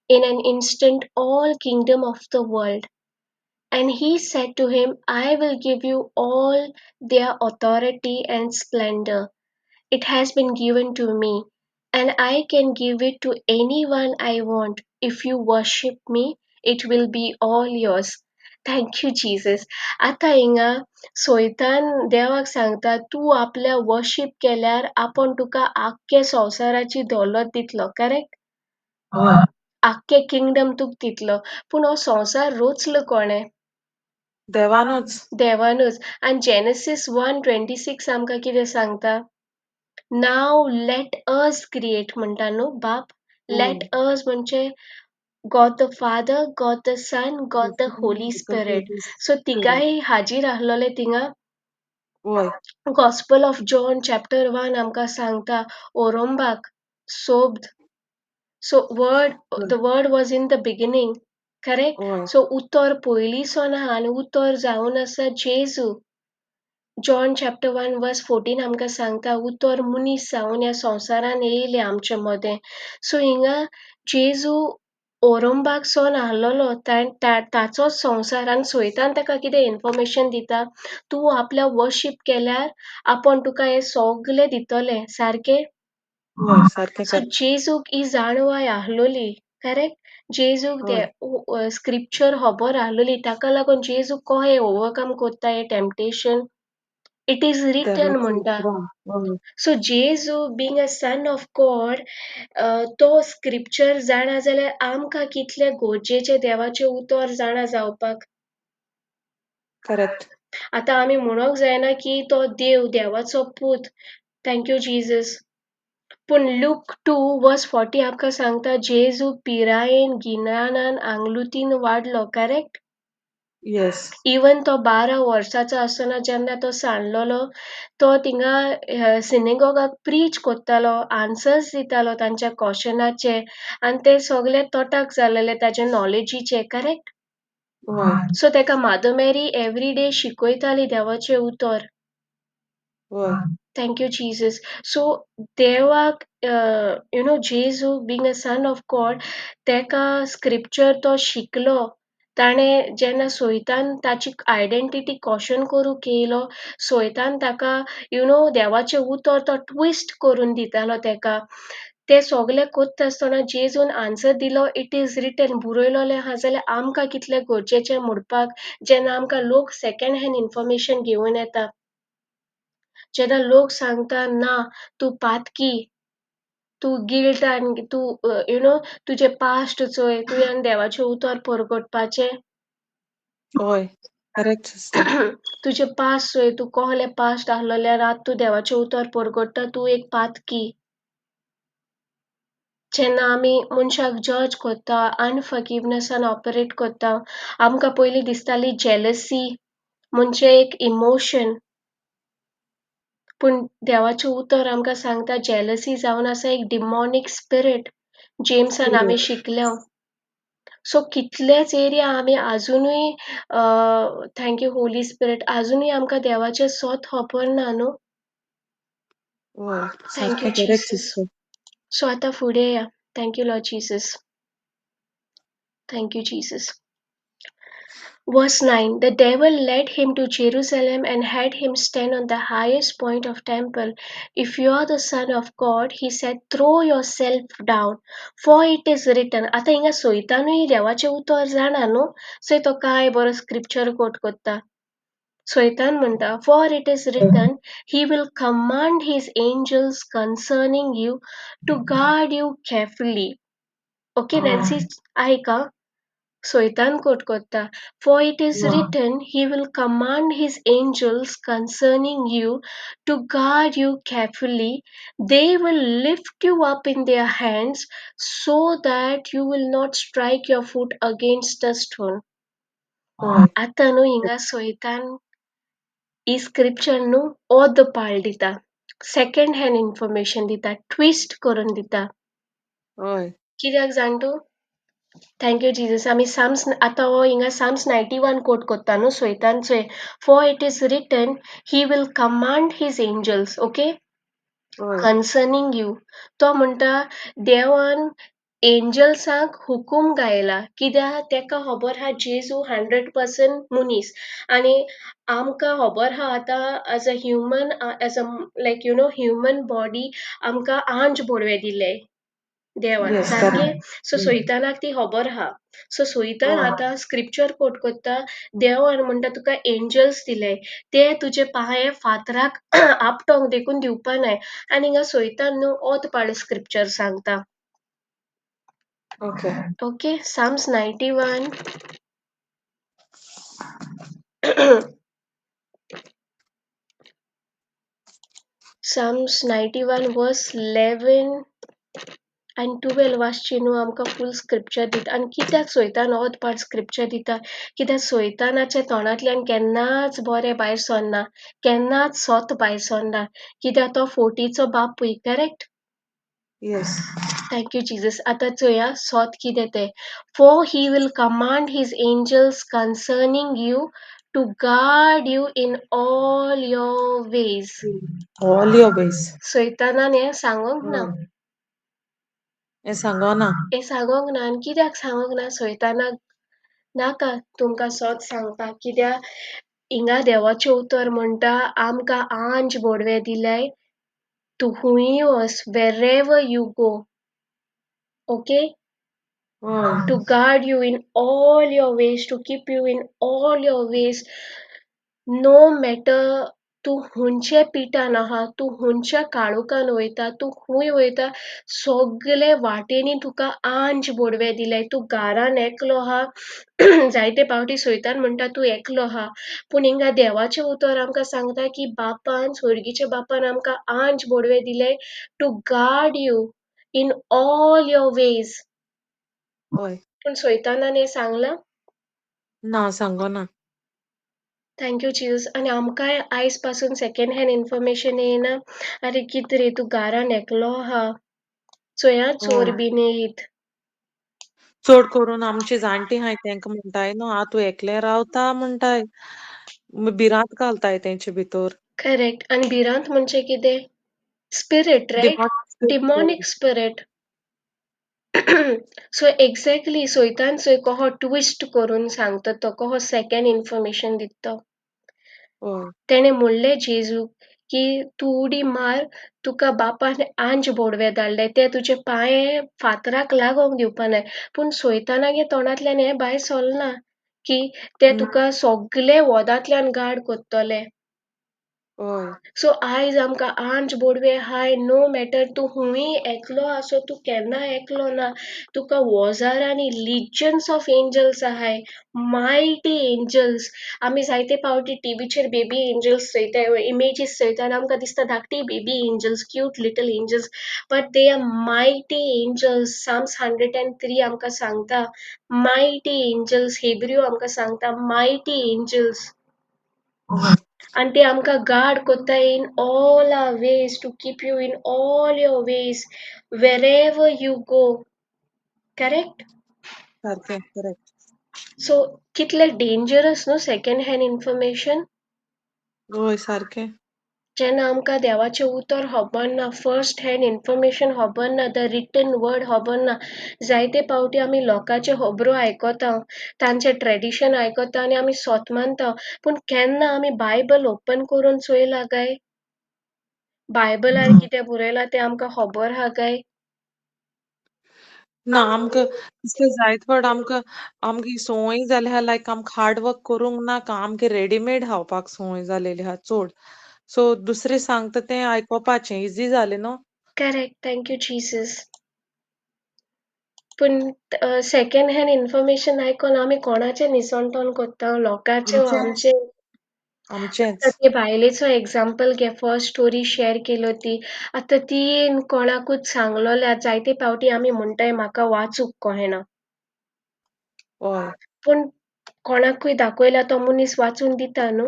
in an instant all kingdom of the world. And he said to him, I will give you all their authority and splendor. It has been given to me, and I can give it to anyone I want. If you worship me, it will be all yours. Thank you, Jesus. आतां हिंगा सोयतान देवाक सांगता, तूं आपल्या worship केल्यार आपूण तुका आख्खे संवसाराची दौलत दितलो, करेक्ट? हय. आख्खे किंगडम तुका दितलो. पूण हो संवसार रोचलो कोणें? देवानूच. देवानूच. आनी जेनेसीस 1:26 आमकां कितें सांगता? नाव let us create म्हणटा न्हू बाप, लेट अस म्हणजे God the Father, God the Son, God the Holy Spirit. So तिगांय हाजीर आसलेले थिंगा. हय. गॉस्पल ऑफ जॉन चॅप्टर 1 आमकां सांगता ओरोंबाक सोब्द. So word, the word was in the beginning, correct? So उतर पयलींसून आहा आनी उतर जावन आसा जेजू. जॉन चॅप्टर 1 वर्स 14 आमकां सांगता उतर मनीस जावन ह्या संवसारान येयलें आमचे मदें. सो हिंगा जेजू ओरंबाक सोन आहलोलो, ताचोच संवसार. आनी सोयतान ताका कितें इन्फॉर्मेशन दिता, तूं आपल्या वर्शीप केल्यार आपूण तुका हें सगलें दितलें, सारकें? हय, सारकें. सो जेजूक ही जाणवाय आहलोली, करेक्ट? जेजूक ते स्क्रिप्चर खबर आहलोली, ताका लागून जेजू कहें ओवरकम कोत्ता हें टेम्पटेशन? It is written म्हणटा. सो जेजू being a son of God, तो स्क्रिप्चर जाणा जाल्यार आमकां कितलें गरजेचें देवाचें उतर जाणा जावपाक. करेक्ट. आतां आमी म्हणूंक जायना की तो देव, देवाचो पूत, thank you Jesus. पूण लूक 2 वर्स 40 आमकां सांगता जेजू पिरायेन गिन्यानान आंगलुतीन वाडलो, करेक्ट? येस. इवन तो 12 वर्साचो आसतना जेन्ना तो सांडलेलो, तो थिंगा सिनेगॉगाक प्रीच कोत्तालो, आन्सर्स दितालो तांच्या क्वेश्चनाचे, आनी ते सगळे तोटाक जालेले ताजे नॉलेजीचे, करेक्ट? हय. सो तेका मादर मेरी एवरी डे शिकयताली देवाचें उतर. हय. Thank you Jesus. सो देवाक, you know, जेजू being a son of God, तेका स्क्रिप्चर तो शिकलो. ताणें जेन्ना सोयतान ताची आयडेंटिटी क्वेश्चन करूंक येयलो, सोयतान ताका, you know, देवाचें उतर तो ट्विस्ट करून दितालो तेका. ते सगळे कोत्ता आसतना जेजून आन्सर दिलो, it is written, बरयलोलें आहा. जाल्यार आमकां कितलें गरजेचें म्हणपाक, जेन्ना आमकां लोक सेकेंड हँड इन्फॉर्मेशन घेवन येता, जेन्ना लोक सांगता ना तूं पातकी, तूं गिल्टान, तूं you know तुजें पास्ट चोय, तुवें देवाचें उतर परगटपाचें. हय, करेक्ट सिस्टर. तुजें पास्ट चोय, तूं कहलें पास्ट आहलोलें, रात तूं देवाचें उतर परगट्टा, तूं एक पातकी. जेन्ना आमी मनशाक जज कोत्ता, अनफॉरगिवनसान ऑपरेट कोत्ता, आमकां पयलीं दिसताली जेलसी म्हणजे एक इमोशन, पूण देवाचें उतर आमकां सांगता जेलसी जावन आसा एक डिमॉनीक स्पिरीट. जेम्सान आमी स्पिरीट. शिकल्या. सो कितलेच एरिया आमी आजुनूय, thank you Holi spirit, आजुनूय आमकां देवाचें सोत खबर ना न्हू. हय, thank you सारकें करेक्ट जीसस. सिस्टर. सो आतां फुडें या. Thank you Lord Jesus. Thank you Jesus. Verse 9. The devil led him to Jerusalem and had him stand on the highest point of temple. If you are the Son of God, he said, throw yourself down, for it is written. आतां हिंगा सोयतानूय देवाचें उतर जाणा न्हू, so तो काय बरो scripture कोट कोत्ता. सोयतान म्हणटा, for it is written, he will command his angels concerning you to guard you carefully. Okay Nancy, आयक. सोयतान कोट कोत्ता, for it is written, he will command his angels concerning you to guard you carefully. They will lift you up in their hands so that you will not strike your foot against a stone. हय. आतां न्हू हिंगा सोयतान ही scripture न्हू ओद पाळ दिता, second hand information दिता, twist करून दिता. हय. कित्याक जाण तूं? Thank you Jesus. आमी साम्स आतां हो हिंगा साम्स 91 कोट कोत्ता न्हू सोयतान चोय, for it is written, he will command his angels, okay, हय. कन्सर्नींग you. तो म्हणटा देवान एंजल्सांक हुकूम गायला, कित्याक तेका खबर आहा जेजू 100% मनीस, आनी आमकां खबर आहा आतां as a human, as a like you know human body, आमकां आंज बोडवे दिले देवान, येस, सारकें? करेक्ट. सो सोयतानाक ती खबर आहा. सो सोयतान हय. आतां स्क्रिप्चर कोट कोत्ता, देवान म्हणटा तुका एंजल्स दिले, ते तुजे पांये फातराक आपटोंक देखून दिवपा नाय. आनी हिंगा सोयतान न्हू ओत पाड स्क्रिप्चर सांगता. Okay. Okay, Psalms 91. Psalms 91 verse 11 and 12 वाचची न्हू, आमकां फूल स्क्रिप्चर दिता. आनी कित्याक सोयतान ओद पाड स्क्रिप्चर दिता? कित्याक सोयतानाच्या तोंडांतल्यान केन्नाच बरें भायर सरना, केन्नाच सत भायर सरना, कित्याक तो फोटीचो बापूय, correct? Yes. Thank you Jesus. आतां चोया सत कितें तें. For he will command his angels concerning you to guard you in all your ways. All your ways. सैतानान हें सांगोंक ना. हय, हें सांगोना. हें सांगोंक ना. आनी कित्याक सांगोंक ना सैतानाक? नाका तुमकां सत सांगपाक, कित्याक हिंगा देवाचें उतर म्हणटा आमकां आंज बोडवे दिल्याय, तूं खूंय वच, wherever you go, okay, हय. To guard you in all your ways, to keep you in all your ways, no matter तूं हुंयचे पिठान आहा, तूं हुंयच्या काळोखान वयता, तूं खूंय वयता, सगले वाटेनी तुका आंज बोडवे दिल्याय. तूं घरान एकलो आहा, जायते पावटी सोयतान म्हणटा तूं एकलो आहा, पूण हिंगा देवाचें उतर आमकां सांगता की बापान, स्वर्गीच्या बापान आमकां आंज बोडवे दिले to guard you in all your ways. हय. पूण सोयतानान हें सांगलां? ना, सांगोना. Thank you Jesus. आनी आमकांय आयज पासून सेकेंड हँड इन्फॉर्मेशन येयना, आरे कितें रे तूं घरान एकलो आहा, चोया चोर हय. बीन येयत. चड करून आमची जाणटी आहाय तेंका म्हणटाय न्हू आं तूं एकलें रावता म्हणटाय, भिरांत घालताय तेंचे भितर. करेक्ट. आनी भिरांत म्हणजे कितें? Spirit, right? Demonic spirit. Demonic spirit. So exactly सोयतान सोय कहो ट्विस्ट करून सांगता तो, कहो सेकेंड इन्फॉर्मेशन दिता तो. हय. तेणें म्हणलें जेजूक की तूं उडी मार, तुका बापान आंज बोडवे धाडले, ते तुजे पांये फातराक लागोंक दिवपा नाय. पूण सोयतानागे तोंडांतल्यान हें भायर सरना की ते तुका सगले वोदांतल्यान गार्ड कोत्तोले. हय. सो आयज आमकां आंज बोडवे हाय, नो मॅटर तूं हुंय एकलो आसो, तूं केन्ना एकलो ना, तुका वजारांनी लिजन्स ऑफ एंजल्स आहाय, मायटी एंजल्स. आमी जायते फावटी टिवीचेर बेबी एंजल्स चोयताय, इमेजीस चोयता आनी आमकां दिसता धाकटी baby angels, cute little angels, but they are mighty angels. Psalms 103 आमकां सांगता मायटी एंजल्स, हेब्रू आमकां सांगता मायटी एंजल्स. हय. आनी ते आमकां गार्ड कोत्ता in all our ways, to keep you in all your ways wherever you go. Correct? सारकें, करेक्ट. सो कितलें डेंजरस न्हू सेकेंड हँड इन्फॉर्मेशन. हय, सारकें. जेन्ना आमकां देवाचें उतर खबर ना, फर्स्ट हँड इन्फॉर्मेशन खबर ना, the written word खबर ना, जायते फावटी आमी लोकांच्यो खबरो आयकता, तांचें ट्रेडिशन आयकता आनी आमी सोत मानता, पूण केन्ना आमी बायबल ओपन करून चोयलां काय? बायबलार ना. कितें बरयलां तें आमकां खबर आहा काय? ना, आमकां तितलें जायत फावट आमकां आमगे संवय जाल्या आहा, लायक आमकां हार्ड वर्क करूंक नाका, आमकां रेडीमेड खावपाक संवय जालेली आहा चड. सो दुसरें सांगता तें आयकोपाचें इजी जालें न्हू. Correct, thank you Jesus. पूण सेकेंड हँड इन्फॉर्मेशन आयकोन आमी कोणाचें निसणटोन कोत्ता, लोकांचें वा आमचेंच. आमचें? आमचेंच. आतां ते बायलेचो एग्जाम्पल घे, फर्स्ट स्टोरी शेअर केलो ती. आतां ती कोणाकूच सांगलोल्या, जायते फावटी आमी म्हणटाय म्हाका वाचूंक कळना. हय. पूण कोणाकूय दाखयल्यार तो मनीस वाचून दिता न्हू?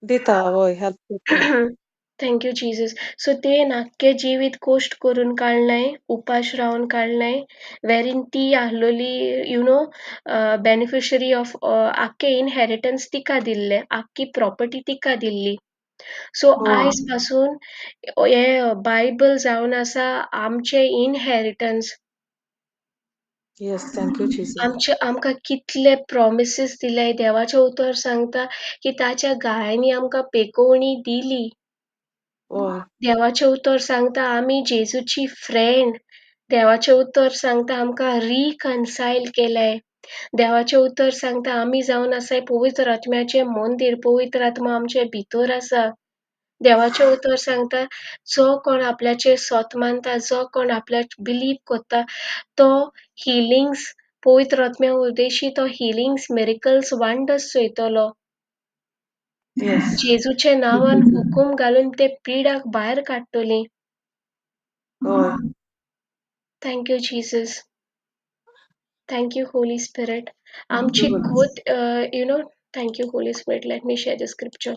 दिता, हय, हेल्प करता. Thank you Jesus. सो तें आख्खें जिवीत कश्ट करून काडलें, उपाश रावन काडलें, वेरीन ती आहलोली you know beneficiary of आख्खें इनहेरिटन्स तिका दिल्लें, आख्खी प्रॉपर्टी तिका दिल्ली. सो हय. आयज पासून हें बायबल जावन आसा आमचें inheritance. Yes, thank you Jesus. आमचे आमकां कितले प्रॉमिसीस दिले, देवाचें उतर सांगता की ताच्या गायांनी आमकां पेकोवणी दिली. हय. देवाचें उतर सांगता आमी जेजूची फ्रेंड. देवाचें उतर सांगता आमकां रिकन्सायल केलें. देवाचें उतर सांगता आमी जावन आसाय पवित्र आत्म्याचें मंदीर, पवित्र आत्मा आमचे भितर आसा. देवाचें उतर सांगता जो कोण आपल्याचेर सोत मानता, जो कोण आपल्याक बिलीव कोत्ता तो हिलिंग्स पवित्र आत्म्या उद्देशी तो हिलिंग्स, मिरेकल्स, वंडर्स चोयतलो. येस. जेजूच्या नांवान हुकूम घालून ते पिडाक भायर काडटली. हय. Thank you Jesus. Thank you Holy Spirit. Thank you आमची होली. गोत you know, thank you Holy Spirit. Let me share the scripture.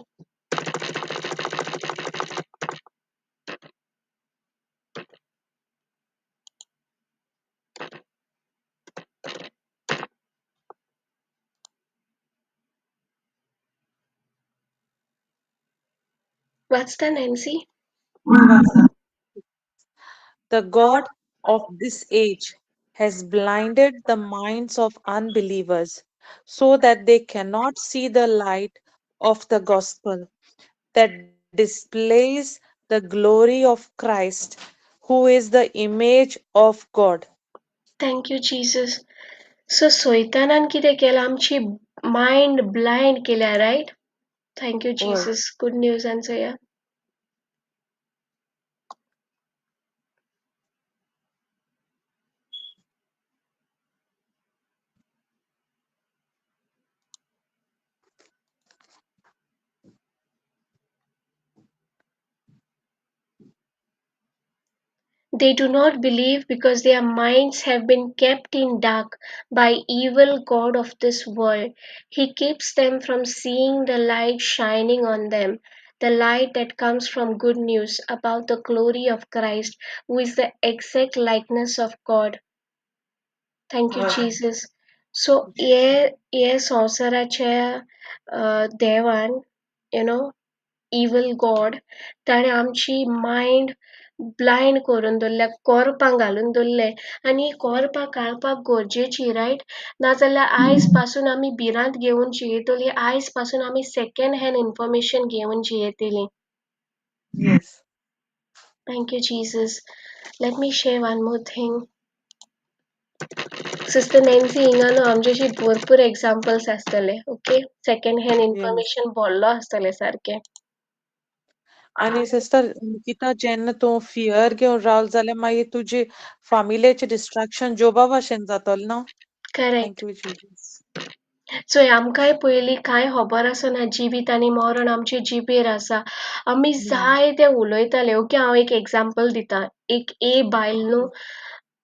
वाचता नॅन्सी? हय, वाचता. The God of this age has blinded the minds of unbelievers so that they cannot see the light of the gospel that displays the glory of Christ, who is the image of God. Thank you Jesus. So सोयतानान कितें केलां, आमची mind blind केल्या, right? Thank you हय. Jesus. Good न्यूजान चोया. They do not believe because their minds have been kept in dark by evil god of this world. He keeps them from seeing the light shining on them, the light that comes from good news about the glory of Christ, who is the exact likeness of God. Thank you हय. Jesus. So हे हे संवसाराच्या देवान, you know, evil God, ताणें आमची mind blind करून दवरल्या, कोरपां घालून दवरले आनी कोरपां काडपाक गरजेची, रायट? नाजाल्यार आयज पासून आमी भिरांत घेवन जियेतली, आयज पासून आमी सेकेंड हँड इन्फॉर्मेशन घेवन जियेतली. Yes. Thank you Jesus. Let me share one more thing. Sister Nancy, हिंगा न्हू आमचे भरपूर एग्जाम्पल्स आसतले, ओके? सेकेंड हँड इन्फॉर्मेशन भरलो आसतलें सारकें. आनी सिस्टर निकिता, जेन्ना तूं फियर घेवन रावल जाल्यार मागीर तुजी फामिलेचें डिस्ट्रक्शन जोबा भाशेन जातलें न्हू. करेक्ट. Thank you Jesus. चोय, आमकांय पयलीं कांय खबर आसना, जिवीत आनी मरण आमचे जिबेर आसा. आमी जाय तें उलयताले, ओके? हांव एक एग्जाम्पल दिता. एक ए बायल न्हू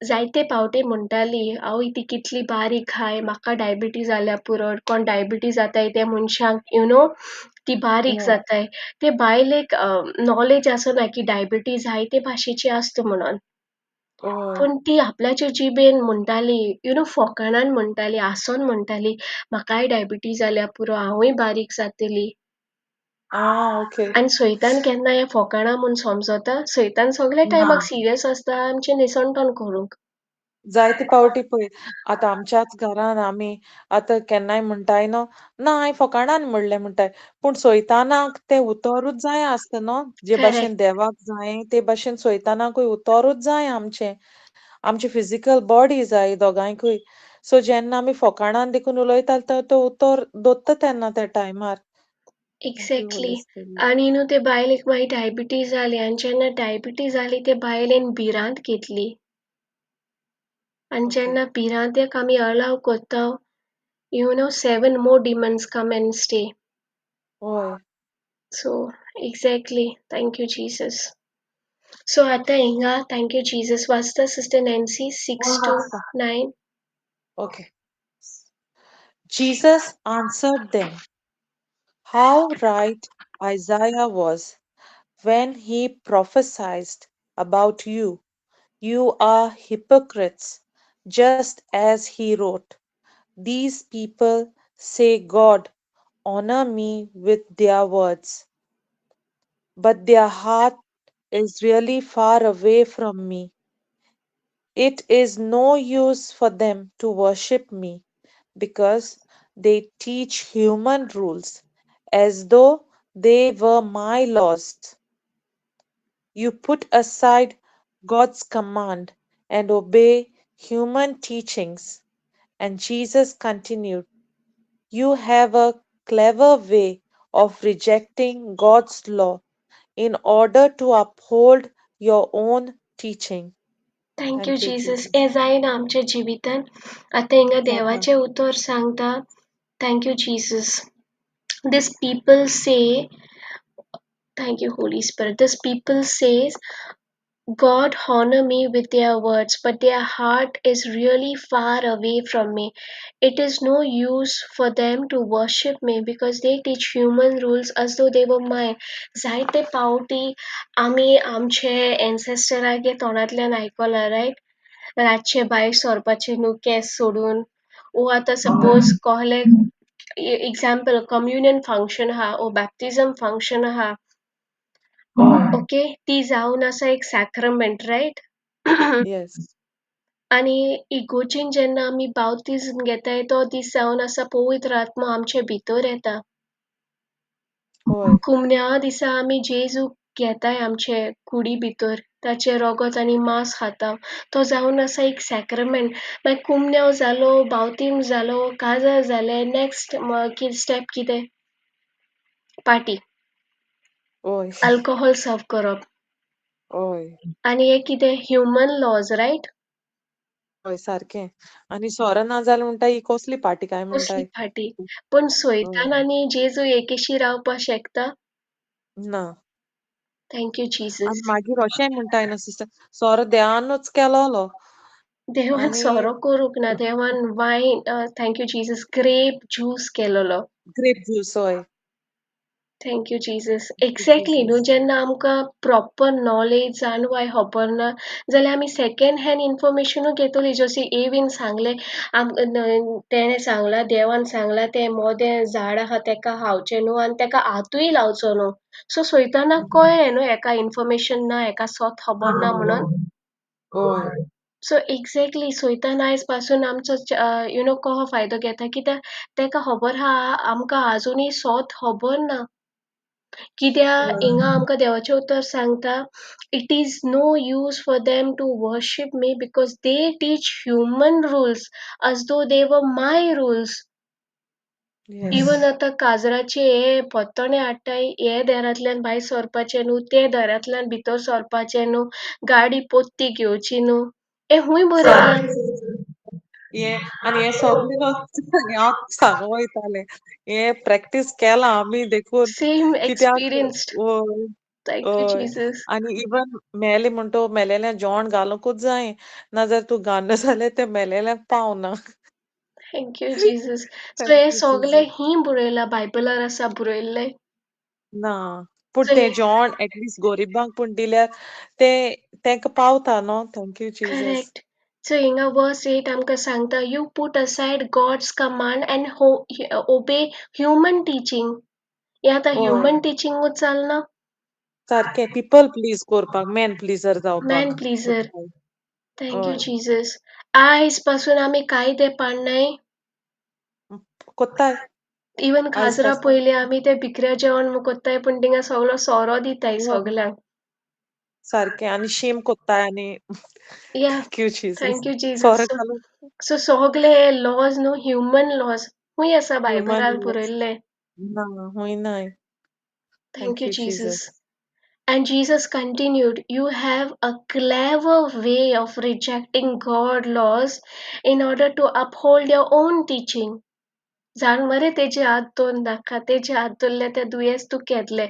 जायते पावटी म्हणटाली, आवय ती कितली बारीक हाय, म्हाका डायबिटीज जाल्या पुरो, कोण डायबिटीज जाताय त्या मनशांक, you know, ती बारीक जाताय. ते बायलेक नॉलेज आसना की डायबिटीज हाय ते भाशेची आसता म्हणून. पूण ती आपल्याचे जिबेन म्हणटाली, you know, फोकाणान म्हणटाली, हांसोन म्हणटाली, म्हाकाय डायबिटीज जाल्या पुरो, हांवूय बारीक जातली. ओके. आनी सैतान केन्ना हे फोकाणां म्हूण समजता? सैतान सगळे टायमाक सिरियस आसता आमचें निसणटण करूंक. जायते पावटी पळय आतां आमच्याच घरान आमी आतां केन्नाय म्हणटाय न्हू, ना हांवें फोकाणान म्हणलें म्हणटाय, पूण सैतानाक तें उतरूच जाय आसता न्हू, जे भाशेन देवाक जाय ते भाशेन सैतानाकूय उतरूच जाय आमचें, आमची फिजिकल बॉडी जाय दोगांयकूय. सो जेन्ना आमी फोकाणान देखून उलयता तो उतर दोत्ता तेन्ना त्या टायमार. एक्झॅक्टली. आनी न्हू ते बायलेक मागीर डायबिटीज जाली आनी जेन्ना डायबिटीज जाली ते बायलेन भिरांत घेतली. आनी जेन्ना भिरांतेक आमी अलाव करता, you know, 7 more demons come and stay. हय. So exactly. Thank you Jesus. So आतां हिंगा thank you Jesus वाचता sister Nancy 6 to 9. Okay. Jesus answered them, how right Isaiah was when he prophesied about you. You are hypocrites, just as he wrote. These people say, God, honor me with their words, but their heart is really far away from me. It is no use for them to worship me, because they teach human rules as though they were my laws. You put aside God's command and obey human teachings. And Jesus continued, you have a clever way of rejecting God's law in order to uphold your own teaching. Thank you, Jesus. हे जायना आमच्या जिवितान. आतां हिंगा देवाचें उतर सांगता. Thank you, Jesus. This people say, thank you, Holy Spirit. This people says, God honor me with their words, but their heart is really far away from me. It is no use for them to worship me because they teach human rules as though they were mine. जायते पावटी आमी आमचे एन्सेस्टरागे तोंडांतल्यान आयकलां, right? रातचे भायर सरपाचें न्हू केंस सोडून, ओ आतां सपोज कहले एग्जाम्पल कम्युनियन फंक्शन आहा ओ बॅप्टिझम फंक्शन आहा, ओके, ती जावन आसा एक सॅक्रमेंट, रायट? येस. आनी इगोर्जीन जेन्ना आमी बावतीज्म घेताय तो दीस जावन आसा पवित्र आत्मो आमचे भितर येता. कुमन्या दिसा आमी जेजूक घेताय आमचे कुडी भितर, ताचें रगत आनी मांस खाता, तो जावन आसा एक सॅक्रमेंट. मागीर कुमन्यांव जालो, बावतीम जालो, काजार जालें, नेक्स्ट स्टेप कितें? पार्टी. अल्कोहोल सर्व करप. आनी हे कितें? Human lodge, right? हय, सारकें. आनी सोरो ना जाल्यार म्हणटा ही कसली पार्टी काय म्हणटा? कसली पार्टी? पूण सैतान आनी जेजू एकेशी रावपाक शकता? ना. Thank you आनी जीजस. मागीर अशेंय म्हणटाय न्हू सिस्टर, सोरो देवानूच केलोलो. देवान आनी सोरो करूंक ना, देवान wine, thank you Jesus, grape juice केलोलो. ग्रेप ज्यूस हय. Thank you Jesus. Thank you exactly न्हू, जीजस. जेन्ना आमकां प्रॉपर नॉलेज जाणवाय खबर ना जाल्यार आमी सेकेंड हँड इन्फॉर्मेशनूय घेतली. जशें एवीन सांगलें, तेणें सांगलां, देवान सांगलां तें मोदें झाड आहा तेका खावचें न्हू आनी तेका हातूय लावचो न्हू. सो सैतानाक कळ्ळें न्हू हेका इन्फॉर्मेशन ना, हेका सत खबर ना म्हणून. हय. सो एक्झॅक्टली सैतान आयज पासून आमचो you know कसो फायदो घेता, कित्याक तेका खबर आहा आमकां आजुनूय सत खबर ना. कित्याक हय. हिंगा आमकां देवाचें उतर सांगता, it is no use for them to worship me because they teach human rules as though they were my rules. Yes. Even आतां काजराचे हे पत्तणे हाडटाय, हे दारांतल्यान भायर सरपाचें न्हू, ते दारांतल्यान भितर सरपाचें न्हू, गाडी पोत्ती घेवची न्हू, हें खूंय बरयलां? हें आनी हें सगळें न्हू हांव सांगूंक वयतालें, हें प्रॅक्टीस केलां आमी देखून सेम कित्याक एक्सपिरियन्स्ड. हय. Thank you हय. जीजस. आनी इवन मेले म्हणटो मेलेल्या जेवण घालुंकूच जाय, नाजाल्यार तूं घालना जाल्यार तें मेलेल्यांक पावना. Thank you Jesus. So thank हें you सगलें जीजस. ही बरयलां, बायबलार आसा बरयल्लें. ना, पूण सो तें जेवण एटलिस्ट गरिबांक पूण दिल्यार तें तेंका पावता न्हू. Thank you Jesus. Correct. So हिंगा वर्स 8 आमकां सांगता, you put aside God's command and obey human teaching. हें आतां हय. ह्युमन टिचींगूच चलना. सारकें पिपल प्लीज करपाक, मॅन प्लीजर मॅन जावपाक प्लीजर. कोत्ताय. Thank you हय. जीजस. आयज पासून आमी कायदे पाळनाय. कोत्ताय. इवन आयज काजरा पासून पयलीं आमी ते भिकऱ्या जेवण कोत्ताय, पूण थिंगा सगळो सोरो दिताय हय. सगल्यांक. सारकें आनी शेम कोत्ताय आनी या, thank you Jesus. Thank you Jesus. सोरो सो घालून सो सगळे हे लॉज न्हू, ह्युमन लॉज खूंय आसा ह्युमन बायबलार लॉज बरयल्ले? ना, खूंय नाय. Thank you thank you Jesus. Jesus. And Jesus continued, you have a clever way of rejecting God's laws in order to uphold your own teaching. जाण मरे तेजे हात दोन नाका, तेजे हात धरले ते दुयेंस तूं केतले.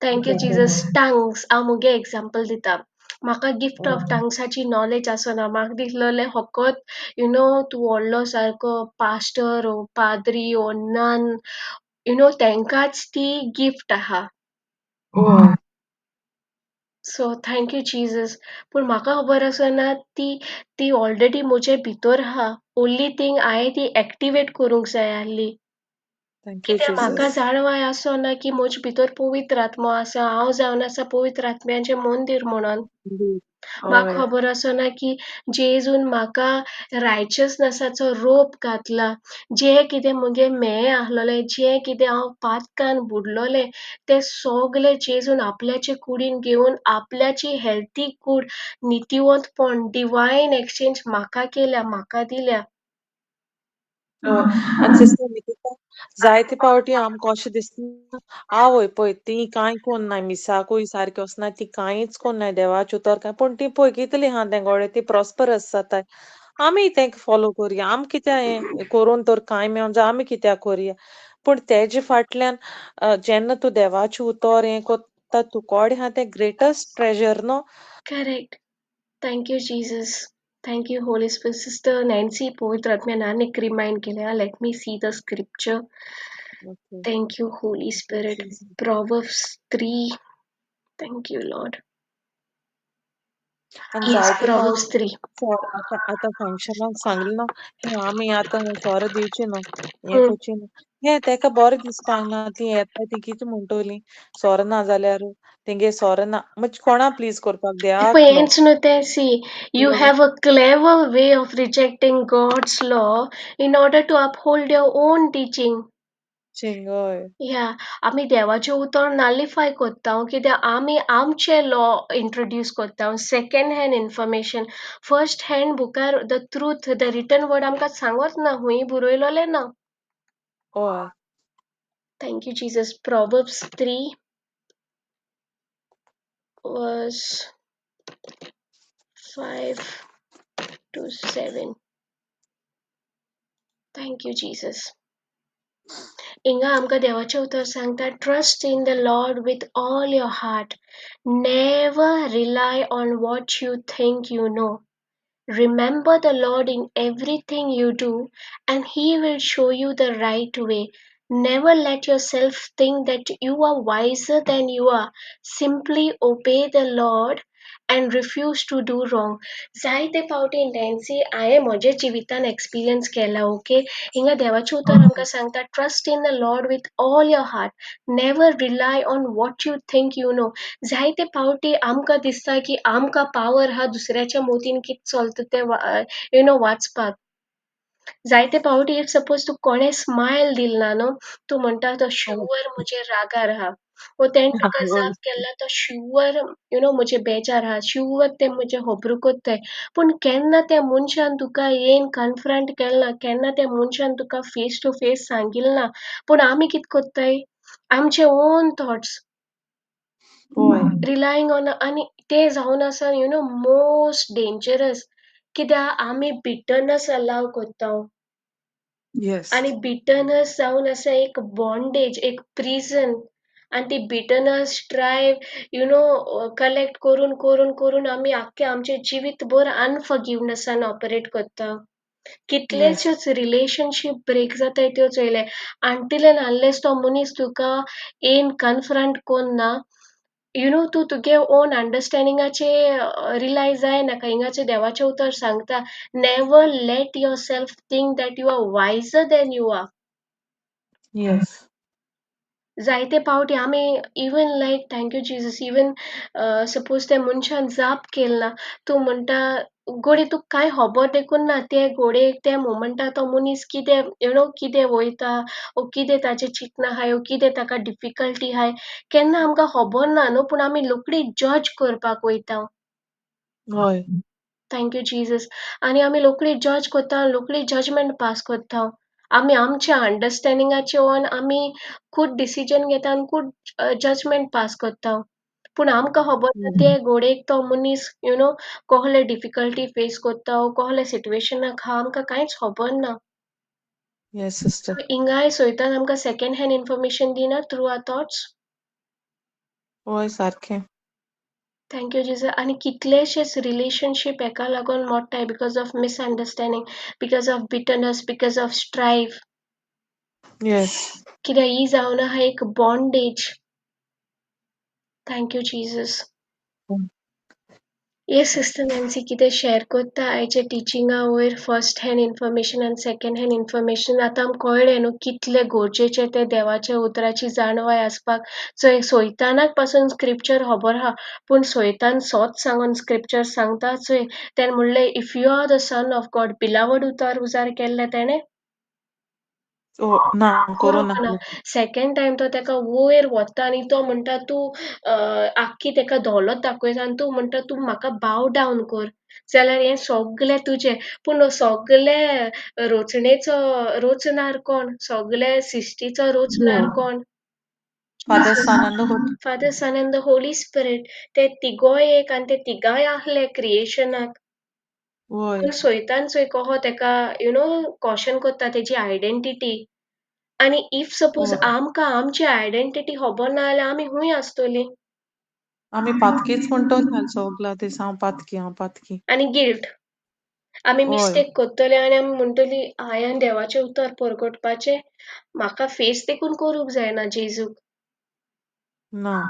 Thank you Jesus. Tongues, हांव मुगे एग्जाम्पल दिता. म्हाका गिफ्ट ऑफ टंग्साची नॉलेज आसना, म्हाका दिसलोलें फकत you know तूं व्हडलो सारको पास्टर ओ पाद्री ओ नन, you know तेंकांच ती गिफ्ट आहा. हय. So thank you Jesus. पूण म्हाका खबर आसना ती ती ऑलरेडी म्हजे भितर आहा. ओन्ली थींग हांवें ती एक्टिवेट करूंक जाय आहली. Thank you कित्याक म्हाका जीजस. जाणवाय आसना की म्हजे भितर पवित्र आत्मो आसा, हांव जावन आसा पवित्र आत्म्याचें मंदीर म्हणून. म्हाका हय. खबर आसना की जेजून म्हाका रायचसनसाचो रोप घातला, जें कितें म्हगे मेहें आहलोलें, जें कितें हांव पातकान बुडलोलें तें सगलें जेजून आपल्याचे कुडीन घेवन आपल्याची हेल्थी कूड, नितीवंतपण, डिवायन एक्सचेंज म्हाका केल्या, म्हाका दिल्या. हय. आनी सिस्टर निकिता, जायते पावटी आमकां अशें दिसता, आवय पळय ती कांय कोन्नाय, मिसाकूय सारकें वचनाय, ती कांयच कोन्नाय देवाचें उतर कांय, पूण ती पळय कितली आहा तेंगोडे, ती प्रॉस्परस जाताय. आमी तेंका फॉलो करुया, आमी कित्याक हें करून तर कांय मेळोन जाय, आमी कित्याक करुया. पूण तेजे फाटल्यान जेन्ना तूं देवाचें उतर हें कोत्ता, तूं कोडे आहा तें ग्रेटस्ट ट्रेजर न्हू. Correct. Thank you Jesus. Thank you, Holy Spirit. Sister Nancy, पवित्र आत्म्यान आनीक रिमायंड केल्या. Let me see the scripture. Okay. Thank you, Holy Thank you, Spirit. Jesus. Proverbs 3. Thank you, Lord. आनी Yes, जायते Proverbs पावटी 3. आतां आतां फंक्शनाक सांगलें न्हू, हें आमी आतां सोरो दिवचें न्हू, हें करचें न्हू, हें तेका बरें दिसपाक ना, ती येता ती कितें म्हणटली, सोरो ना जाल्यार तेंगे सोरो ना, म्हणजे कोणा प्लीज करपाक देवाक पळय न्हू. हेंच न्हू तें, see you have a clever way of rejecting God's law in order to uphold your own teaching. Teaching, हय. या, आमी देवाचें उतर नालिफाय कोत्ता कित्याक आमी आमचे लॉ इंट्रोड्यूस कोत्ता, second hand information. First hand बुकार the truth, the written word आमकां सांगत ना, हुंय बरयलोलें ना. हय. Thank you Jesus. Proverbs 3 verse 5 to 7. Thank you Jesus. हिंगा आमकां देवाचें उतर सांगता, trust in the Lord with all your heart, never rely on what you think you know. Remember the Lord in everything you do, and He will show you the right way. Never let yourself think that you are wiser than you are. Simply obey the Lord and refuse to do wrong. जायते फावटी, Nancy, हांवें म्हज्या जिवितान experience केला, okay. हिंगा देवाचें उतर आमकां सांगता, trust in the Lord with all your heart, never rely on what you think you know. जायते फावटी आमकां दिसता की आमकां पावर आहा दुसऱ्याच्या मोतीन कितें चलता तें you know वाचपाक. जायते फावटी if suppose तुका कोणें स्मायल दिल ना न्हू, तूं म्हणटा तो शुवर म्हजेर रागार आहा, वो तेणें तुका जाप केला तो शुवर you know म्हजेर बेजार आहा, शुवर ते म्हजें होबरू कोत्ताय. पूण केन्ना त्या मनशान तुका येन कन्फ्रंट केलें ना, केन्ना त्या मनशान तुका फेस टू फेस सांगिल्लें ना, पूण आमी कितें कोत्ताय, आमचे ओन थॉट्स हय. रिलायींग ऑन, आनी तें जावन आसा you know most dangerous, कित्याक आमी बिटरनस अलाव कोत्ता. येस. आनी बिटरनस जावन आसा एक बॉन्डेज, एक प्रिजन, आनी ती bitterness strife you know collect करून करून करून आमी आख्खें आमचें जिवीत भर अनफॉरगिवनसान ऑपरेट कोत्ता. येस. कितलेशेच रिलेशनशीप ब्रेक जाताय त्यो चोयले. अनटील एंड अनलेस तो मनीस तुका येन कन्फ्रंट कोन्ना, you know, तूं तुगे ओन अंडरस्टँडिंगाचे रिलाय जायनाका. हिंगाचें देवाचें उतर सांगता, never let yourself think that you are wiser than you are. Yes. जायते फावटी आमी even like, thank you Jesus, even suppose त्या मनशान जाप केली ना, तूं म्हणटा घडये तुका कांय खबर देखून ना, ते घडयेक त्या मोमंटाक तो मनीस कितें you know कितें वयता वो कितें ताचें चिंतनां आहाय वो कितें ताका डिफिकल्टी आहाय, केन्ना आमकां खबर ना न्हू, पूण आमी रोखडी जज करपाक वयता. हय. Thank you Jesus. आनी आमी रोखडी जज कोत्ता, रोखडी जजमेंट पास कोत्ता. आमी आमच्या अंडरस्टँडिंगाचे ओन आमी खूद डिसिजन घेता आनी खूद जजमेंट पास कोत्ता. पूण आमकां खबर ना ते घडयेक तो मनीस you know कहले डिफिकल्टी फेस कोत्ता वो कहले सिट्युएशनाक आहा, आमकां कांयच खबर ना. Yes sister. सो हिंगाय सोयतान आमकां सेकंड हँड इन्फॉर्मेशन दिना थ्रू our thoughts. हय, सारकें. Thank you Jesus. आनी कितलेशेच रिलेशनशीप हेका लागून मोडटाय, because of misunderstanding, because of bitterness, because of strife. Yes. कित्याक ही जावन आहा एक bondage. Thank you Jesus. Yes sister Nancy, कितें शेअर कोत्ता आयच्या टिचिंगा वयर, फर्स्ट हँड इन्फॉर्मेशन आनी सेकंड हँड इन्फॉर्मेशन? आतां आमकां कळ्ळें न्हू कितलें गरजेचें तें देवाच्या उतराची जाणवाय आसपाक. चोय, सोयतानाक पासून स्क्रिप्चर खबर आहा, पूण सोयतान सोत सांगून स्क्रिप्चर सांगता. चोय, तेणें म्हणलें, if you are the son of God, beloved उतर उजार केल्लें तेणें? ओ ना, करूंक करूं ना. नासलें. सेकंड टायम तो तेका वयर व्हरता आनी तो म्हणटा तूं आख्खी तेका दौलत दाखयता आनी तूं म्हणटा तूं म्हाका बाव डावन कर जाल्यार हें सगलें तुजें. पूण सगले रोचणेचो रोचणार कोण? सगले सिश्टीचो रोचणार कोण? Father, Son and the Holy. Father, Son and the Holy Spirit. ते तिगोय एक आनी ते तिगांय आहले क्रिएशनाक. वय. पूण सोयतान चोय कहो तेका you know caution कोत्ता तेजी आयडेंटिटी. आनी if suppose वय. आमकां आमची आयडेंटिटी खबर ना जाल्यार आमी खूंय आसतलीं? आमी पातकीच म्हणटली सगला दीस, हांव पातकी, हांव पातकी. आनी गिल्ट, आमी वय. मिस्टेक कोत्तले आनी आमी म्हणटली हांवें देवाचें उतर परगटपाचें म्हाका फेस देखून करूंक जायना जेजूक. ना.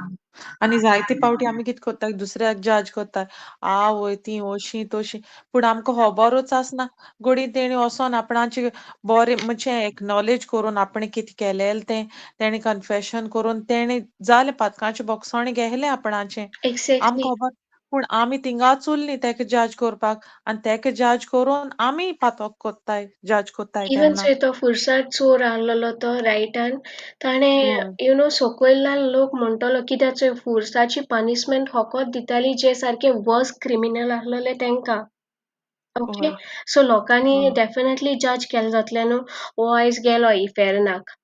आनी जायते फावटी आमी कितें कोत्ता, दुसऱ्याक जज कोत्ता, आवय ती अशी तशी, पूण आमकां खबरूच आसना. घडये तेणी वचोन आपणाचे बरें म्हणजे एक्नॉलेज करून आपणें कितें केलेलें तें तेणी कन्फेशन करून तेणी जालें, पातकाचें बोगसण घेतलें आपणाचें. एक्झॅक्टली. आमकां खबर, पूण आमी थिंगाच उरलीं तेका जज करपाक, आनी तेका जज करून आमी पातक कोत्ताय, जज कोत्ताय इवन तेन्ना. चोय, तो फुरसाद चोर आहलेलो तो रायटान ताणें वय. You know सोकोयल्ल्यान लोक म्हणटलो, कित्याक चोय, फुरसाची पनिशमेंट होकोत दिताली जे सारके वर्स क्रिमिनल आहलेले तेंकां. ओके, वय. सो लोकांनी वय. डेफिनेटली जज केलें जातलें न्हू, हो आयज गेलो इफेर्नाक.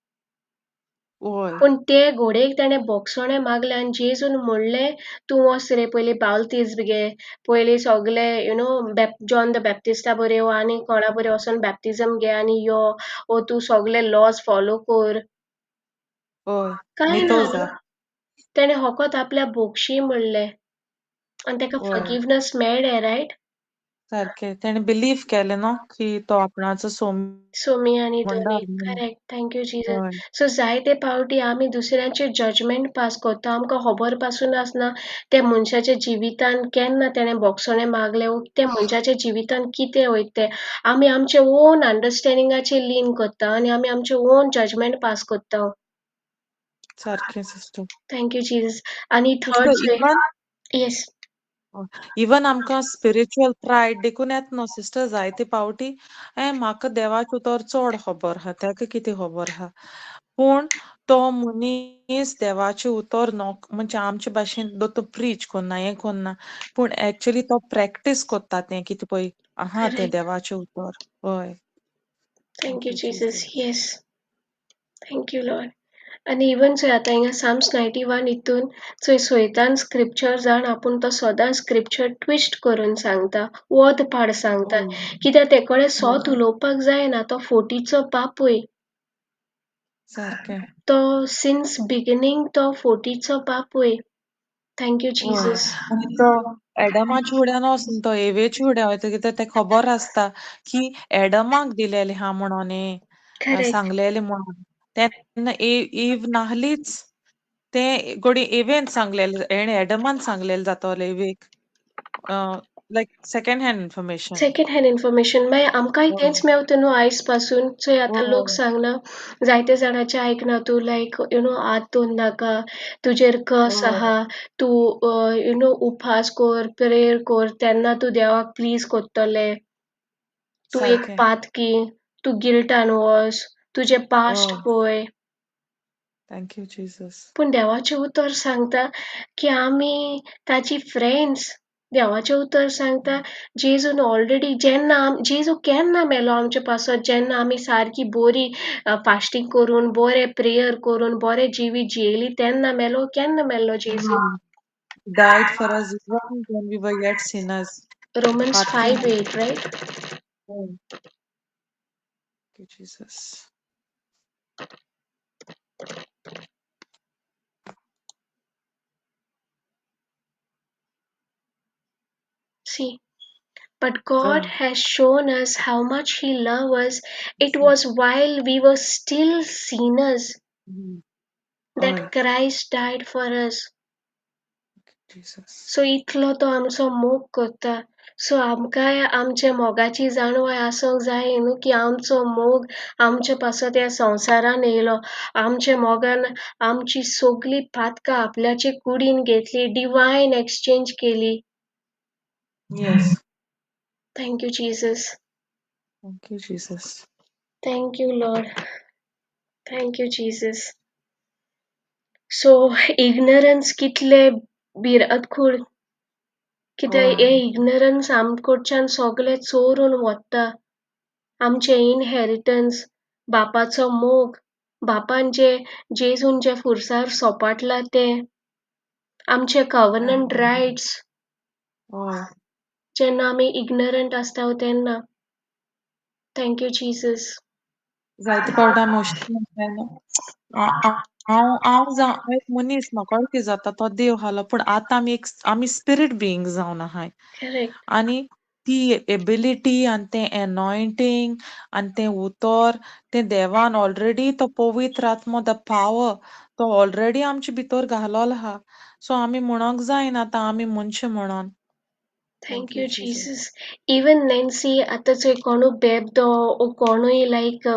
वय. पूण ते घोडयेक तेणें बोगसणें मागलें आनी जेजून म्हणलें, तूं वच रे पयलीं बावतीज्म घे, पयलीं सगले you know John the Baptista बरें वो आनी कोणा बरें वचोन बॅप्टिजम घे आनी यो, वो तूं सगले लॉज फॉलो कर. हय, कांय नितो ना जा. तेणें होकोत आपल्या बोगशी म्हणलें आनी तेका हय. फॉरगिवनस मेळ्ळें, रायट? सारकें तेणें बिलीव केलें न्हू की तो आपणाचो सोम सोमी आनी म्हणटा धनी. करेक्ट. Thank you Jesus. हय. सो जायते पावटी आमी दुसऱ्यांचेर जजमेंट पास करता, आमकां खबर पासून आसना त्या मनशाच्या जिवितान केन्ना तेणें बोगसणें मागलें वो त्या मनशाच्या जिवितान कितें वयता तें. आमी आमचे ओन अंडरस्टँडिंगाचेर लीन करता आनी आमी आमचे ओन जजमेंट पास करता. सारकें सिस्टर. Thank you Jesus. आनी सिस्टर थर्ड इवन येस. इवन आमकां स्पिरिच्युअल प्रायड देखून येता न्हू सिस्टर जायते पावटी म्हाका देवाचें उतर चड खबर आहा, ताका कितें खबर आहा, पूण तो मनीस देवाचें उतर नोक म्हणजे आमचे भाशेन तो प्रीच कोन्ना हें कोन्ना, पूण एक्चुली तो प्रॅक्टीस कोत्ता तें कितें पळय आहा तें करेक्ट. देवाचें उतर. हय. Thank you thank you Jesus. Jesus. Yes. Thank you Lord. आनी इवन चोय आतां हिंगा साम्स 91 हितून चोय सोयतान स्क्रिप्चर जाण आपूण तो सदां स्क्रिप्चर ट्विस्ट करून सांगता, वद पाड सांगता, हय. कित्याक ते कडेन हय. सोत उलोवपाक जायना, तो फोटीचो बापूय. सारकें. तो सिन्स बिगिनींग तो फोटीचो बापूय. Thank you हय. जीजस. आनी तो एडमाच्या फुड्यान वचून तो एवेच्या फुड्यान वयता कित्याक तेका खबर आसता की एडमाक दिलेलें आहा म्हणून हें, करेक्ट. सांगलेलें म्हणून. तेन्ना इव नाहलीच, तें घोडये एवेन सांगलेलें, हेणें एडमान सांगलेलें जातोलें awake, like second hand information. Second hand information मागीर आमकांय हय. तेंच मेवता न्हू आयज पासून. चोय आतां लोक हय. सांगना, जायते जाणांचें आयकना तूं, लायक you know हात धुवन नाका, तुजेर कस हय. आहा, तूं you know उपास कोर, प्रेयर कोर, तेन्ना तूं देवाक प्लीज कोत्तलें. तूं एक सारकें. पातकी, तूं गिल्टान वच, तुजें पास्ट हय. पळय. Thank you Jesus. पूण देवाचें उतर सांगता की आमी ताची फ्रेंड्स. देवाचें उतर सांगता जेजून ऑलरेडी जेन्ना जेजू केन्ना मेलो आमचे पासत, जेन्ना आमी सारकी बरी फास्टींग करून, बरें प्रेयर करून, बरें जिवीत जियेली तेन्ना मेलो. केन्ना मेल्लो जेजू? Died for us even when we were yet sinners. Romans पातकी 5:8, right? Thank you, Jesus. See, but God Oh. has shown us how much He loved us. It was while we were still sinners that Oy. Christ died for us. Jesus. So इतलो तो आमचो मोग करता. So आमकांय आमच्या मोगाची जाणवाय आसूंक जाय न्हू की आमचो मोग आमचे पासत ह्या संवसारान येयलो, आमच्या मोगान आमची सगळी पातकां आपल्याचे कुडीन घेतली, डिवायन एक्सचेंज केली. Yes. Thank you, Jesus. Thank you, Jesus. Thank you, Lord. Thank you, Jesus. So, ignorance कितले भिरांकूळ, कित्याक हय. हे इग्नरन्स आमकडच्यान सगळें चोरून वता. आमचें इनहेरिटन्स, बापाचो मोग, बापान जे जेजून जे फुरसार सोपाटला तें, आमचे कव्हनंट रायट्स. हय. जेन्ना आमी इग्नरंट आसता तेन्ना. Thank you Jesus. जायते फावट आमी हांव हांव जावं एक मनीस, म्हाका कितें जाता तो देव हालो, पूण आतां आमी एक आमी स्पिरीट बिंग जावन आहाय. करेक्ट. आनी ती एबिलिटी आनी तें एनॉयंटींग आनी तें उतर तें देवान ऑलरेडी तो पवित्र आत्मो the power तो ऑलरेडी आमचे भितर घालोलो आहा. सो आमी म्हणोंक जायना आतां आमी मनशां म्हणोन. Thank you Jesus. Even Nancy, आतां चोय कोणूय बेबदो वो कोणूय लायक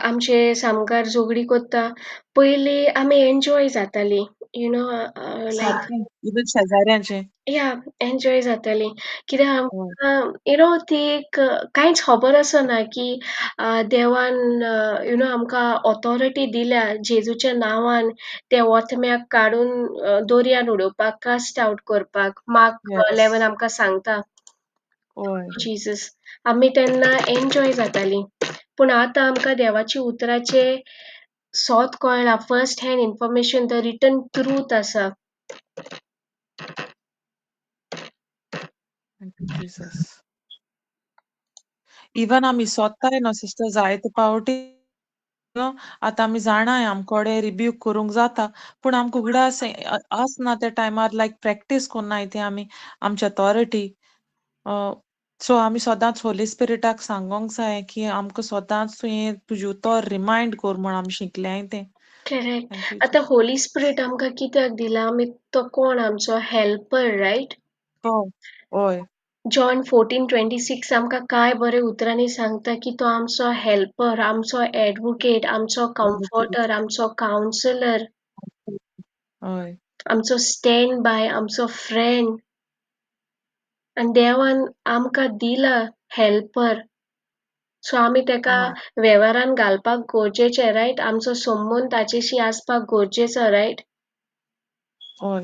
आमचे सामकार झगडी कोत्ता, पयलीं आमी एन्जॉय जातालीं, you know लायक इवन शेजाऱ्यांचें. या, एन्जॉय जातालीं कित्याक आमकां you know ती एक कांयच खबर आसना की देवान you know आमकां ऑथॉरिटी दिल्या जेजूच्या नांवान त्या ओथम्याक काडून दर्यान उडोवपाक, कास्ट आवट करपाक. मार्क 11 आमकां सांगता. जीजस. आमी तेन्ना एन्जॉय जातालीं, पूण आतां आमकां देवाची उतराचें सोत कळ्ळां, first hand information, the written truth आसा. Thank you, Jesus. Even आमी सोदताय न्हू सिस्टर जायते पावटी नो आतां आमी जाणाय आमकोडे रिब्यूक करूंक जाता पूण आमकां उगडास आसना त्या टायमार लायक प्रॅक्टीस कोन्नाय ती आमी आमची अथॉरिटी. सो आमी सदांच होली स्पिरिटाक सांगोंक जाय की आमकां सदांच तुवें तुजें उतर रिमायंड कर म्हूण आमी शिकल्याय तें. करेक्ट. Thank you आतां होली स्पिरिट आमकां कित्याक दिला? आमी तो कोण आमचो हेल्पर, रायट? हय हय. जॉन 14:26 आमकां काय बरे उतरांनी सांगता की तो आमचो हेल्पर, आमचो एडवोकेट, आमचो कम्फर्टर, आमचो कावन्सिलर, हय. आमचो स्टँड बाय, आमचो फ्रेंड. आनी देवान आमकां दिला हेल्पर. सो आमी तेका हय. वेव्हारान घालपाक गरजेचें, रायट? आमचो संबंद ताचेशी आसपाक गरजेचो, रायट? हय.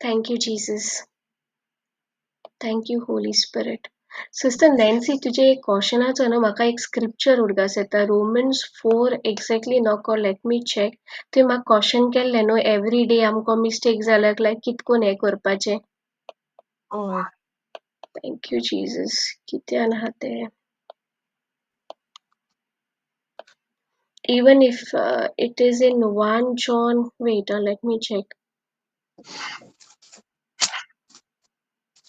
Thank you Jesus. Thank you Holy Spirit. Sister Nancy, तुजें एक क्वेश्चनाचो न्हू म्हाका एक स्क्रिप्चर उडगास येता, रोमन्स 4 एक्झॅक्टली नको, let me check. तुवें म्हाका क्वेश्चन केल्लें न्हू एवरी डे आमकां मिस्टेक जाल्यार लायक कितकोन हें करपाचें. हय. Thank you Jesus. कित्यान आहा तें? Even if it is in 1 John, wait, let me check.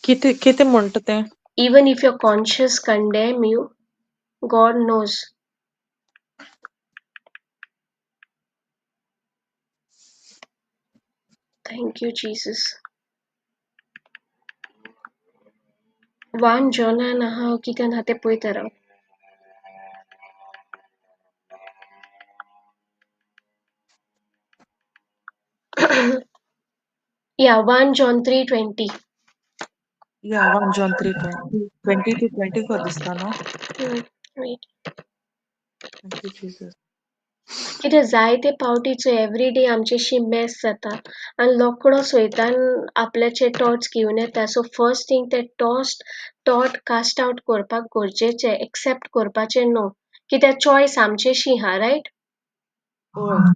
कितें कितें म्हणटा तें? Even if your conscience condemn you, God knows. Thank you Jesus. 1 John आहा कित्यान आहा तें पळयता राव. Yeah, 1 John 3:20. Yeah, 1 John 3:20 20 to 24 दिसता न्हू? Wait. Thank you Jesus. कित्याक जायते पावटीचो एवरी डे आमचेशी मॅस जाता आनी लोकडो सोयतान आपल्याचे टॉट्स घेवन येता. सो फर्स्ट थींग ते टॉट कास्ट आवट करपाक गरजेचें, एक्सेप्ट करपाचें न्हू, कित्याक चॉयस आमचेशी आहा, रायट? हय.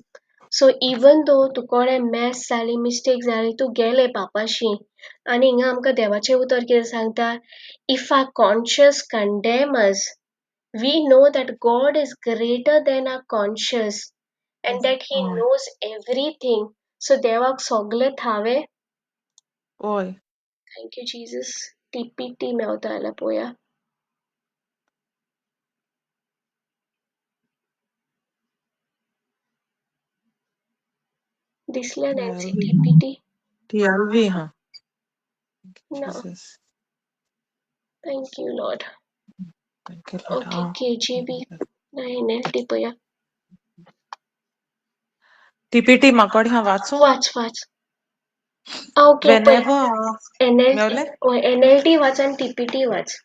सो इवन दो तुकोडे मॅस जाली, मिस्टेक जाली, तूं गेले पापाशी आनी हिंगा आमकां देवाचें उतर कितें सांगता, if our conscience condemn us, we know that God is greater than our conscience and that he knows everything. So देवाक सगलें थावें. हय. Thank you Jesus. TPT मेवता जाल्यार पळोवया. दिसलें नॅन्सी TPT? TLV हा. ना. Jesus. Thank you Lord. Thank you Lord. Okay, KGB ना NLT पळया. टीपीटी म्हाकोडे हांव वाचूं? वाच वाच. ओके, पळय Whenever NLT. मेवलें? हय, NLT वाच आनी टीपीटी वाच.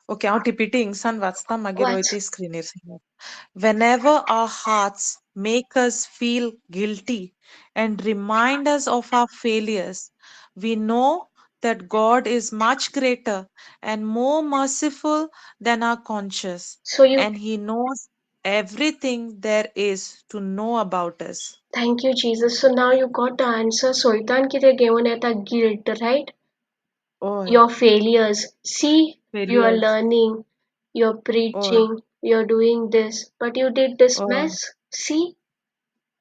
ओके, हांव टीपीटी हिंगसान वाचता, मागीर वाच. वयता स्क्रीनीर. Whenever our hearts make us feel guilty and remind us of our failures, we know that God is much greater and more merciful than our conscience, So you and He knows everything there is to know about us. Thank you, Jesus. So now you got the answer. सोयतान कितें घेवन येता? Guilt, right? Oy. Your failures. See, you are Failures. learning, you're Oy. preaching, you're doing this, but you did this Oy. mess. See,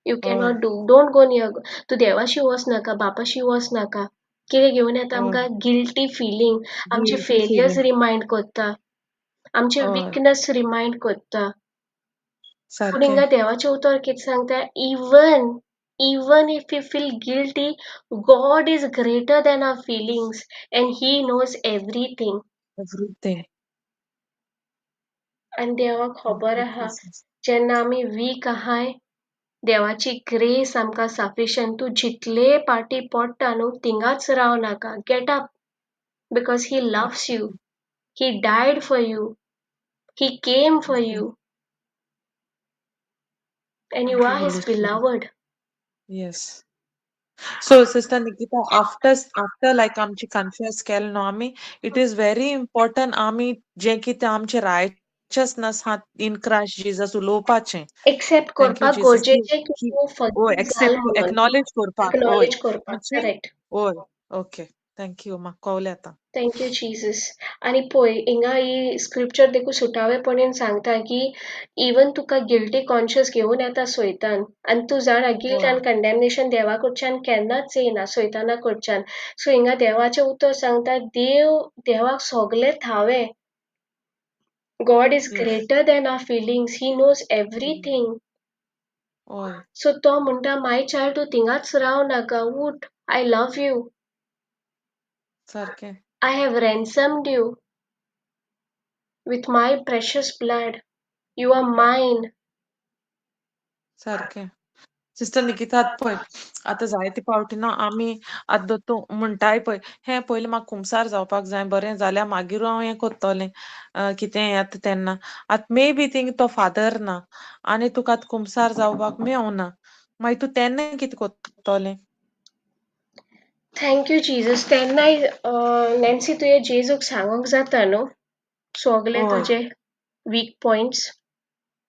you Oy. cannot do. Don't go near. तूं देवाशी वच नाका, बापाशी वच नाका. कितें घेवन येता Oy. आमकां? Guilty feeling, आमचे Guilty failures feeling. Remind करता, आमचे Oy. Weakness remind करता. पूण सारकें. हिंगा देवाचें उतर कितें सांगता? Even if you feel guilty, God is greater than our feelings and he knows everything. Everything. आनी देवाक खबर Thank you, आहा Jesus. जेन्ना आमी वीक आहाय, देवाची ग्रेस आमकां सफिशियंट. तूं जितले पाटी पडटा न्हू थिंगाच राव नाका, get up, because he loves you, he died for you, he came for you, and you Thank you, are his Holy Spirit. Beloved. Yes. So, Sister Nikita, after like आमची confess केलें न्हू आमी, it is very important आमी जें कितें आमचें righteousness हा in Christ Jesus उलोवपाचें. Accept Thank you, करपाक Jesus. गरजेचें की तूं ओय, forgive accept, जाल म्हणून. acknowledge करपाक, ओय. Acknowledge करपाक, म्हणजे correct. ओय, okay. Thank you, म्हाका कवलें आतां. Thank you Jesus. आनी पळय हिंगा ही स्क्रिप्चर देखून सुटावेपणान सांगता की इवन तुका गिल्टी कॉन्शियस घेवन येता सैतान आनी तूं जाणा गिल्ट हय. आनी कंडेमनेशन देवा कडच्यान केन्नाच येना सैताना कडच्यान. सो हिंगा देवाचें उतर सांगता, देव देवाक सगलें ठावें. God is yes. Greater than our feelings, he knows everything. हय. सो तो म्हणटा, माय चायल्ड, तूं थिंगाच राव नाका, उठ, I love you. सारकें. I have ransomed you with my precious blood. You are mine. सारकें. सिस्टर निकिता, आतां पळय, आतां जायते फावटी न्हू आमी आतां तूं म्हणटाय पळय, हें पयलीं म्हाका कुमसार जावपाक जाय, बरें जाल्यार मागीर हांव हें करतलें, कितें येता तेन्ना. आतां मे बी थिंग तो फादर ना आनी तुका आतां कुमसार जावपाक मेवना, मागीर तूं तेन्ना कितें करतलें? Thank you Jesus. तेन्नाय नॅन्सी तुवें जेजूक सांगूंक जाता न्हू सगले हय. तुजे वीक पॉयंट्स.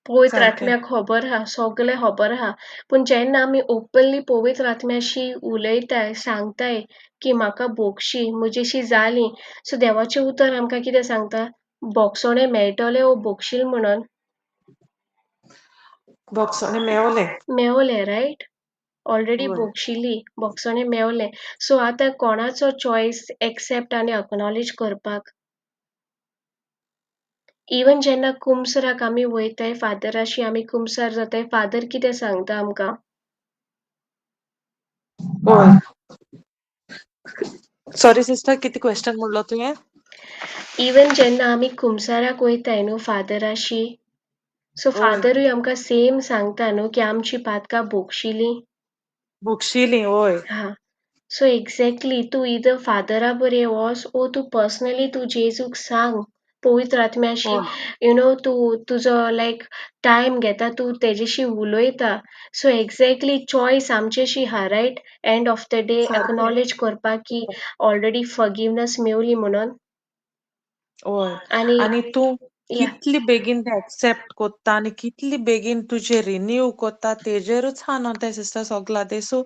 पवित्र सारकें. आत्म्याक खबर आहा, सगलें खबर आहा. पूण जेन्ना आमी ओपनली पवित्र आत्म्याशी उलयताय, सांगताय की म्हाका भोगशी, म्हजेशी जाली, सो देवाचें उतर आमकां कितें सांगता? भोगसणें मेळटलें वो भोगशील म्हणून? भोगसणें मेवलें. मेवलें, रायट? ऑलरेडी हय. भोगशिली, भोगसणें मेवलें. सो आतां कोणाचो चॉयस एक्सेप्ट आनी अक्नॉलेज करपाक? इवन जेन्ना कुमसराक आमी वयताय, फादराशी आमी कुमसार जाताय, फादर कितें सांगता आमकां? हय. सॉरी सिस्टर, कितें क्वेश्चन म्हणलो तुवें? इवन जेन्ना आमी कुमसाराक वयताय न्हू फादराशी, सो हय. फादरूय आमकां सेम सांगता न्हू की आमची पातकां भोगशिली. भोगशिली, हय. हा, सो एक्झॅक्टली तूं इदर फादरा बरें वोस ओ तूं पर्सनली तूं जेजूक सांग, पवित्र आत्म्याशी, हय. You know, तूं तुजो लायक टायम घेता, तूं तेजेशी उलयता. सो एक्झॅक्टली चॉयस आमचेशी आहा, right? End of the day सारकें. एक्नॉलेज करपाक की ऑलरेडी फॉरगिवनस मेवली म्हणून. हय. आनी आनी तूं या. कितली बेगीन तें एक्सेप्ट कोत्ता आनी कितली बेगीन तुजें रिन्यू कोत्ता तेजेरूच आहा न्हू तें सिस्टर सगलां. देसू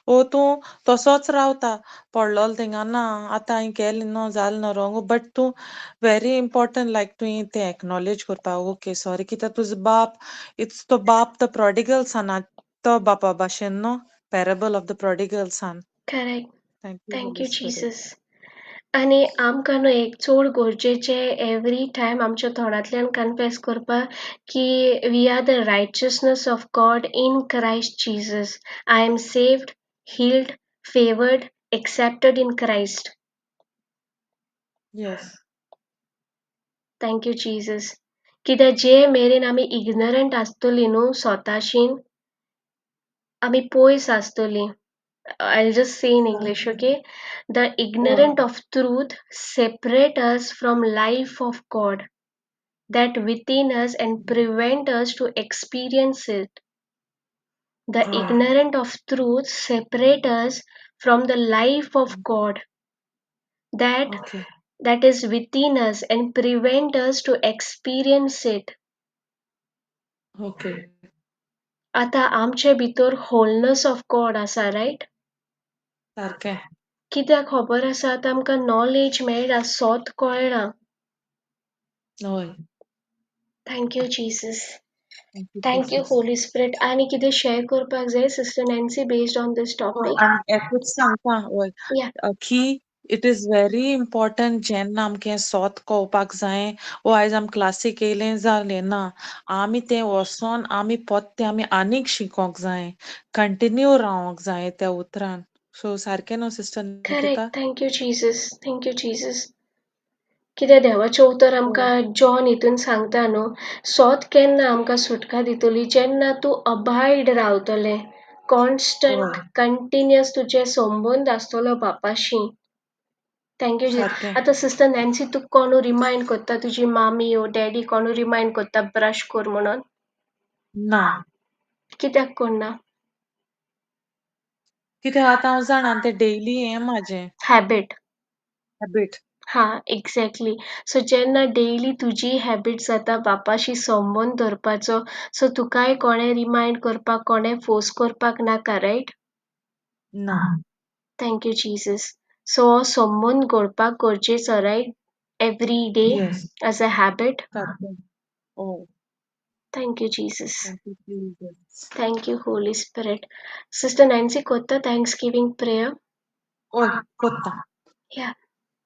ओ तूं तसोच रावता पडलोलो थिंगा ना, आतां हांवें केलें न्हू, जालें न्हू रोंग, बट तूं व्हेरी इम्पोर्टंट लायक तुवें तें एक्नॉलेज करपा, ओके सॉरी, कित्याक तुजो बाप it's तो बाप तो प्रोडिगल सन, तो बापा भाशेन न्हू, parable of the prodigal son. Correct. Thank you thank you Holy Spirit. Jesus. आनी आमकां न्हू एक चड गरजेचें एवरी टायम आमच्या तोंडांतल्यान कन्फेस करपाक की we are the righteousness of God in Christ Jesus. I am saved, healed, favoured, accepted in Christ. Yes. Thank you Jesus. कित्याक जे मेरेन आमी इग्नरंट आसतली न्हू स्वताशीन, आमी पयस आसतली. I'll just say in English, okay? The ignorant of truth separate us from life of God that within us and prevent us to experience it. The ignorant of truth separate us from the life of God that okay. that is within us and prevent us to experience it. Okay. आता आमचे भितर होलनस of गॉड आसा, right? सारकें. कित्याक खबर आसा, आतां आमकां नॉलेज मेळ्ळा, सोत कळ्ळां. हय. Thank you Jesus. Thank you thank you Jesus. Holi spirit. आनी कितें शेअर करपाक जाय sister Nancy based on this topic? आनी एकूच सांगता, हय, या. की it is very important जेन्ना आमकां हें सोत कळपाक जाय, ओ आयज आमी क्लासीक येयलें जालें ना, आमी तें वचोन आमी पोत्तें आमी आनीक शिकोंक जाय, कंटिन्यू रावोंक जाय त्या उतरान. सो सारकें न्हू sister Nikita? Correct. Thank you Jesus. Thank you Jesus. कित्याक देवाचें उतर आमकां जॉन हितून सांगता न्हू, सोत केन्ना आमकां सुटका दितली? जेन्ना तूं अबायड रावतलें, कॉन्स्टंट हय. कंटिन्युअस तुजें संबंद आसतलो बापाशी. Thank you Jesus. सारकें. आतां सिस्टर नॅन्सी, तुका कोणू रिमायंड करता, तुजी मामी ओ डॅडी कोणू रिमायंड करता ब्रश कर म्हणून? ना. कित्याक करना? कित्याक आतां हांव जाणा तें डेली हें म्हाजें हॅबीट. हॅबीट. हा, एक्झॅक्टली. सो जेन्ना डेली तुजी हॅबीट जाता बापाशी संबंद दवरपाचो, सो तुकाय कोणें रिमायंड करपाक, कोणें फोर्स करपाक नाका, रायट? ना. Thank you Jesus. सो हो संबंद घडपाक गरजेचो, right? Every day yes. As a habit. सारकें. हय. Thank you Jesus. Thank you Jesus. Thank you Holy Spirit. Sister Nancy कोत्ता thanksgiving prayer? हय, कोत्ता. या.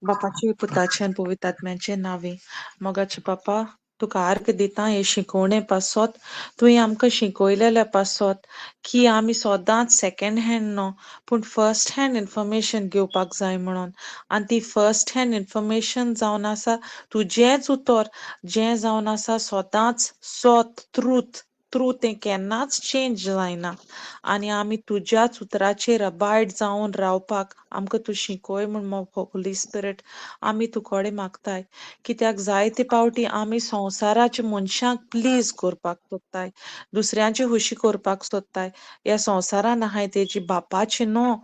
बापाचे, पुताचे आनी पवित्र आत्म्याचे नांवे. मोगाचे बापा, तुका आर्ग दिता हे शिकोवणे पासत. तुवें आमकां शिकयलेले पासत की आमी सदांच सेकेंड हँड न्हू पूण फर्स्ट हँड इन्फॉर्मेशन घेवपाक जाय म्हणून. आनी ती फर्स्ट हँड इन्फॉर्मेशन जावन आसा तुजेंच उतर, जें जावन आसा सदांच सत, ट्रूथ. ट्रूथ तें केन्नाच चेंज जायना. आनी आमी तुज्याच उतराचेर अबायड जावन रावपाक आमकां तूं शिकय म्हूण होली स्पिरिट आमी तुकोडे मागताय. कित्याक जायते पावटी आमी संवसाराच्या मनशांक प्लीज करपाक सोदताय, दुसऱ्यांची खुशी करपाक सोदताय. ह्या संवसारान आहाय तेजी बापाची न्हू.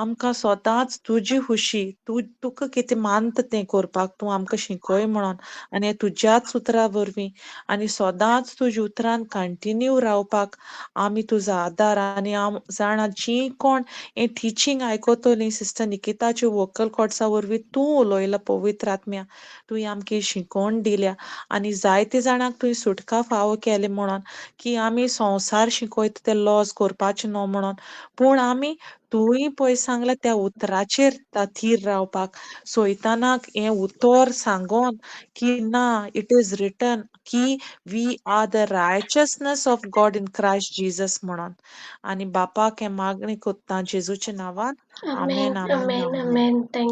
आमकां सदांच तुजी खुशी, तूं तुका कितें मानता तें करपाक तूं आमकां शिकय म्हणून. आनी तुज्याच उतरा वरवीं आनी सदांच तुज्या उतरान कंटिन्यू रावपाक आमी तुजो आदार. आनी हांव जाणा जीं कोण हें टिचींग आयकतलीं सिस्टर निकिताच्या वोकल कॉर्ड्सा वरवीं तूं उलयला पवित्र आत्म्या, तुवें आमकां शिकोवण दिल्या आनी जायते जाणांक तुवें सुटका फावो केली म्हणून की आमी संवसार शिकयता ते लॉज करपाचे न्हू म्हणून, पूण आमी तुवें पळय सांगलां त्या उतराचेर थीर रावपाक. सैतानाक हें उतर सांगोन की ना, it is written की we are the righteousness of God in Christ Jesus म्हणून. आनी बापाक हें मागणें कोत्ता जेजूच्या नांवान. आमेन. आमेन, आमेन, आमेन. आमेन. आमेन. Thank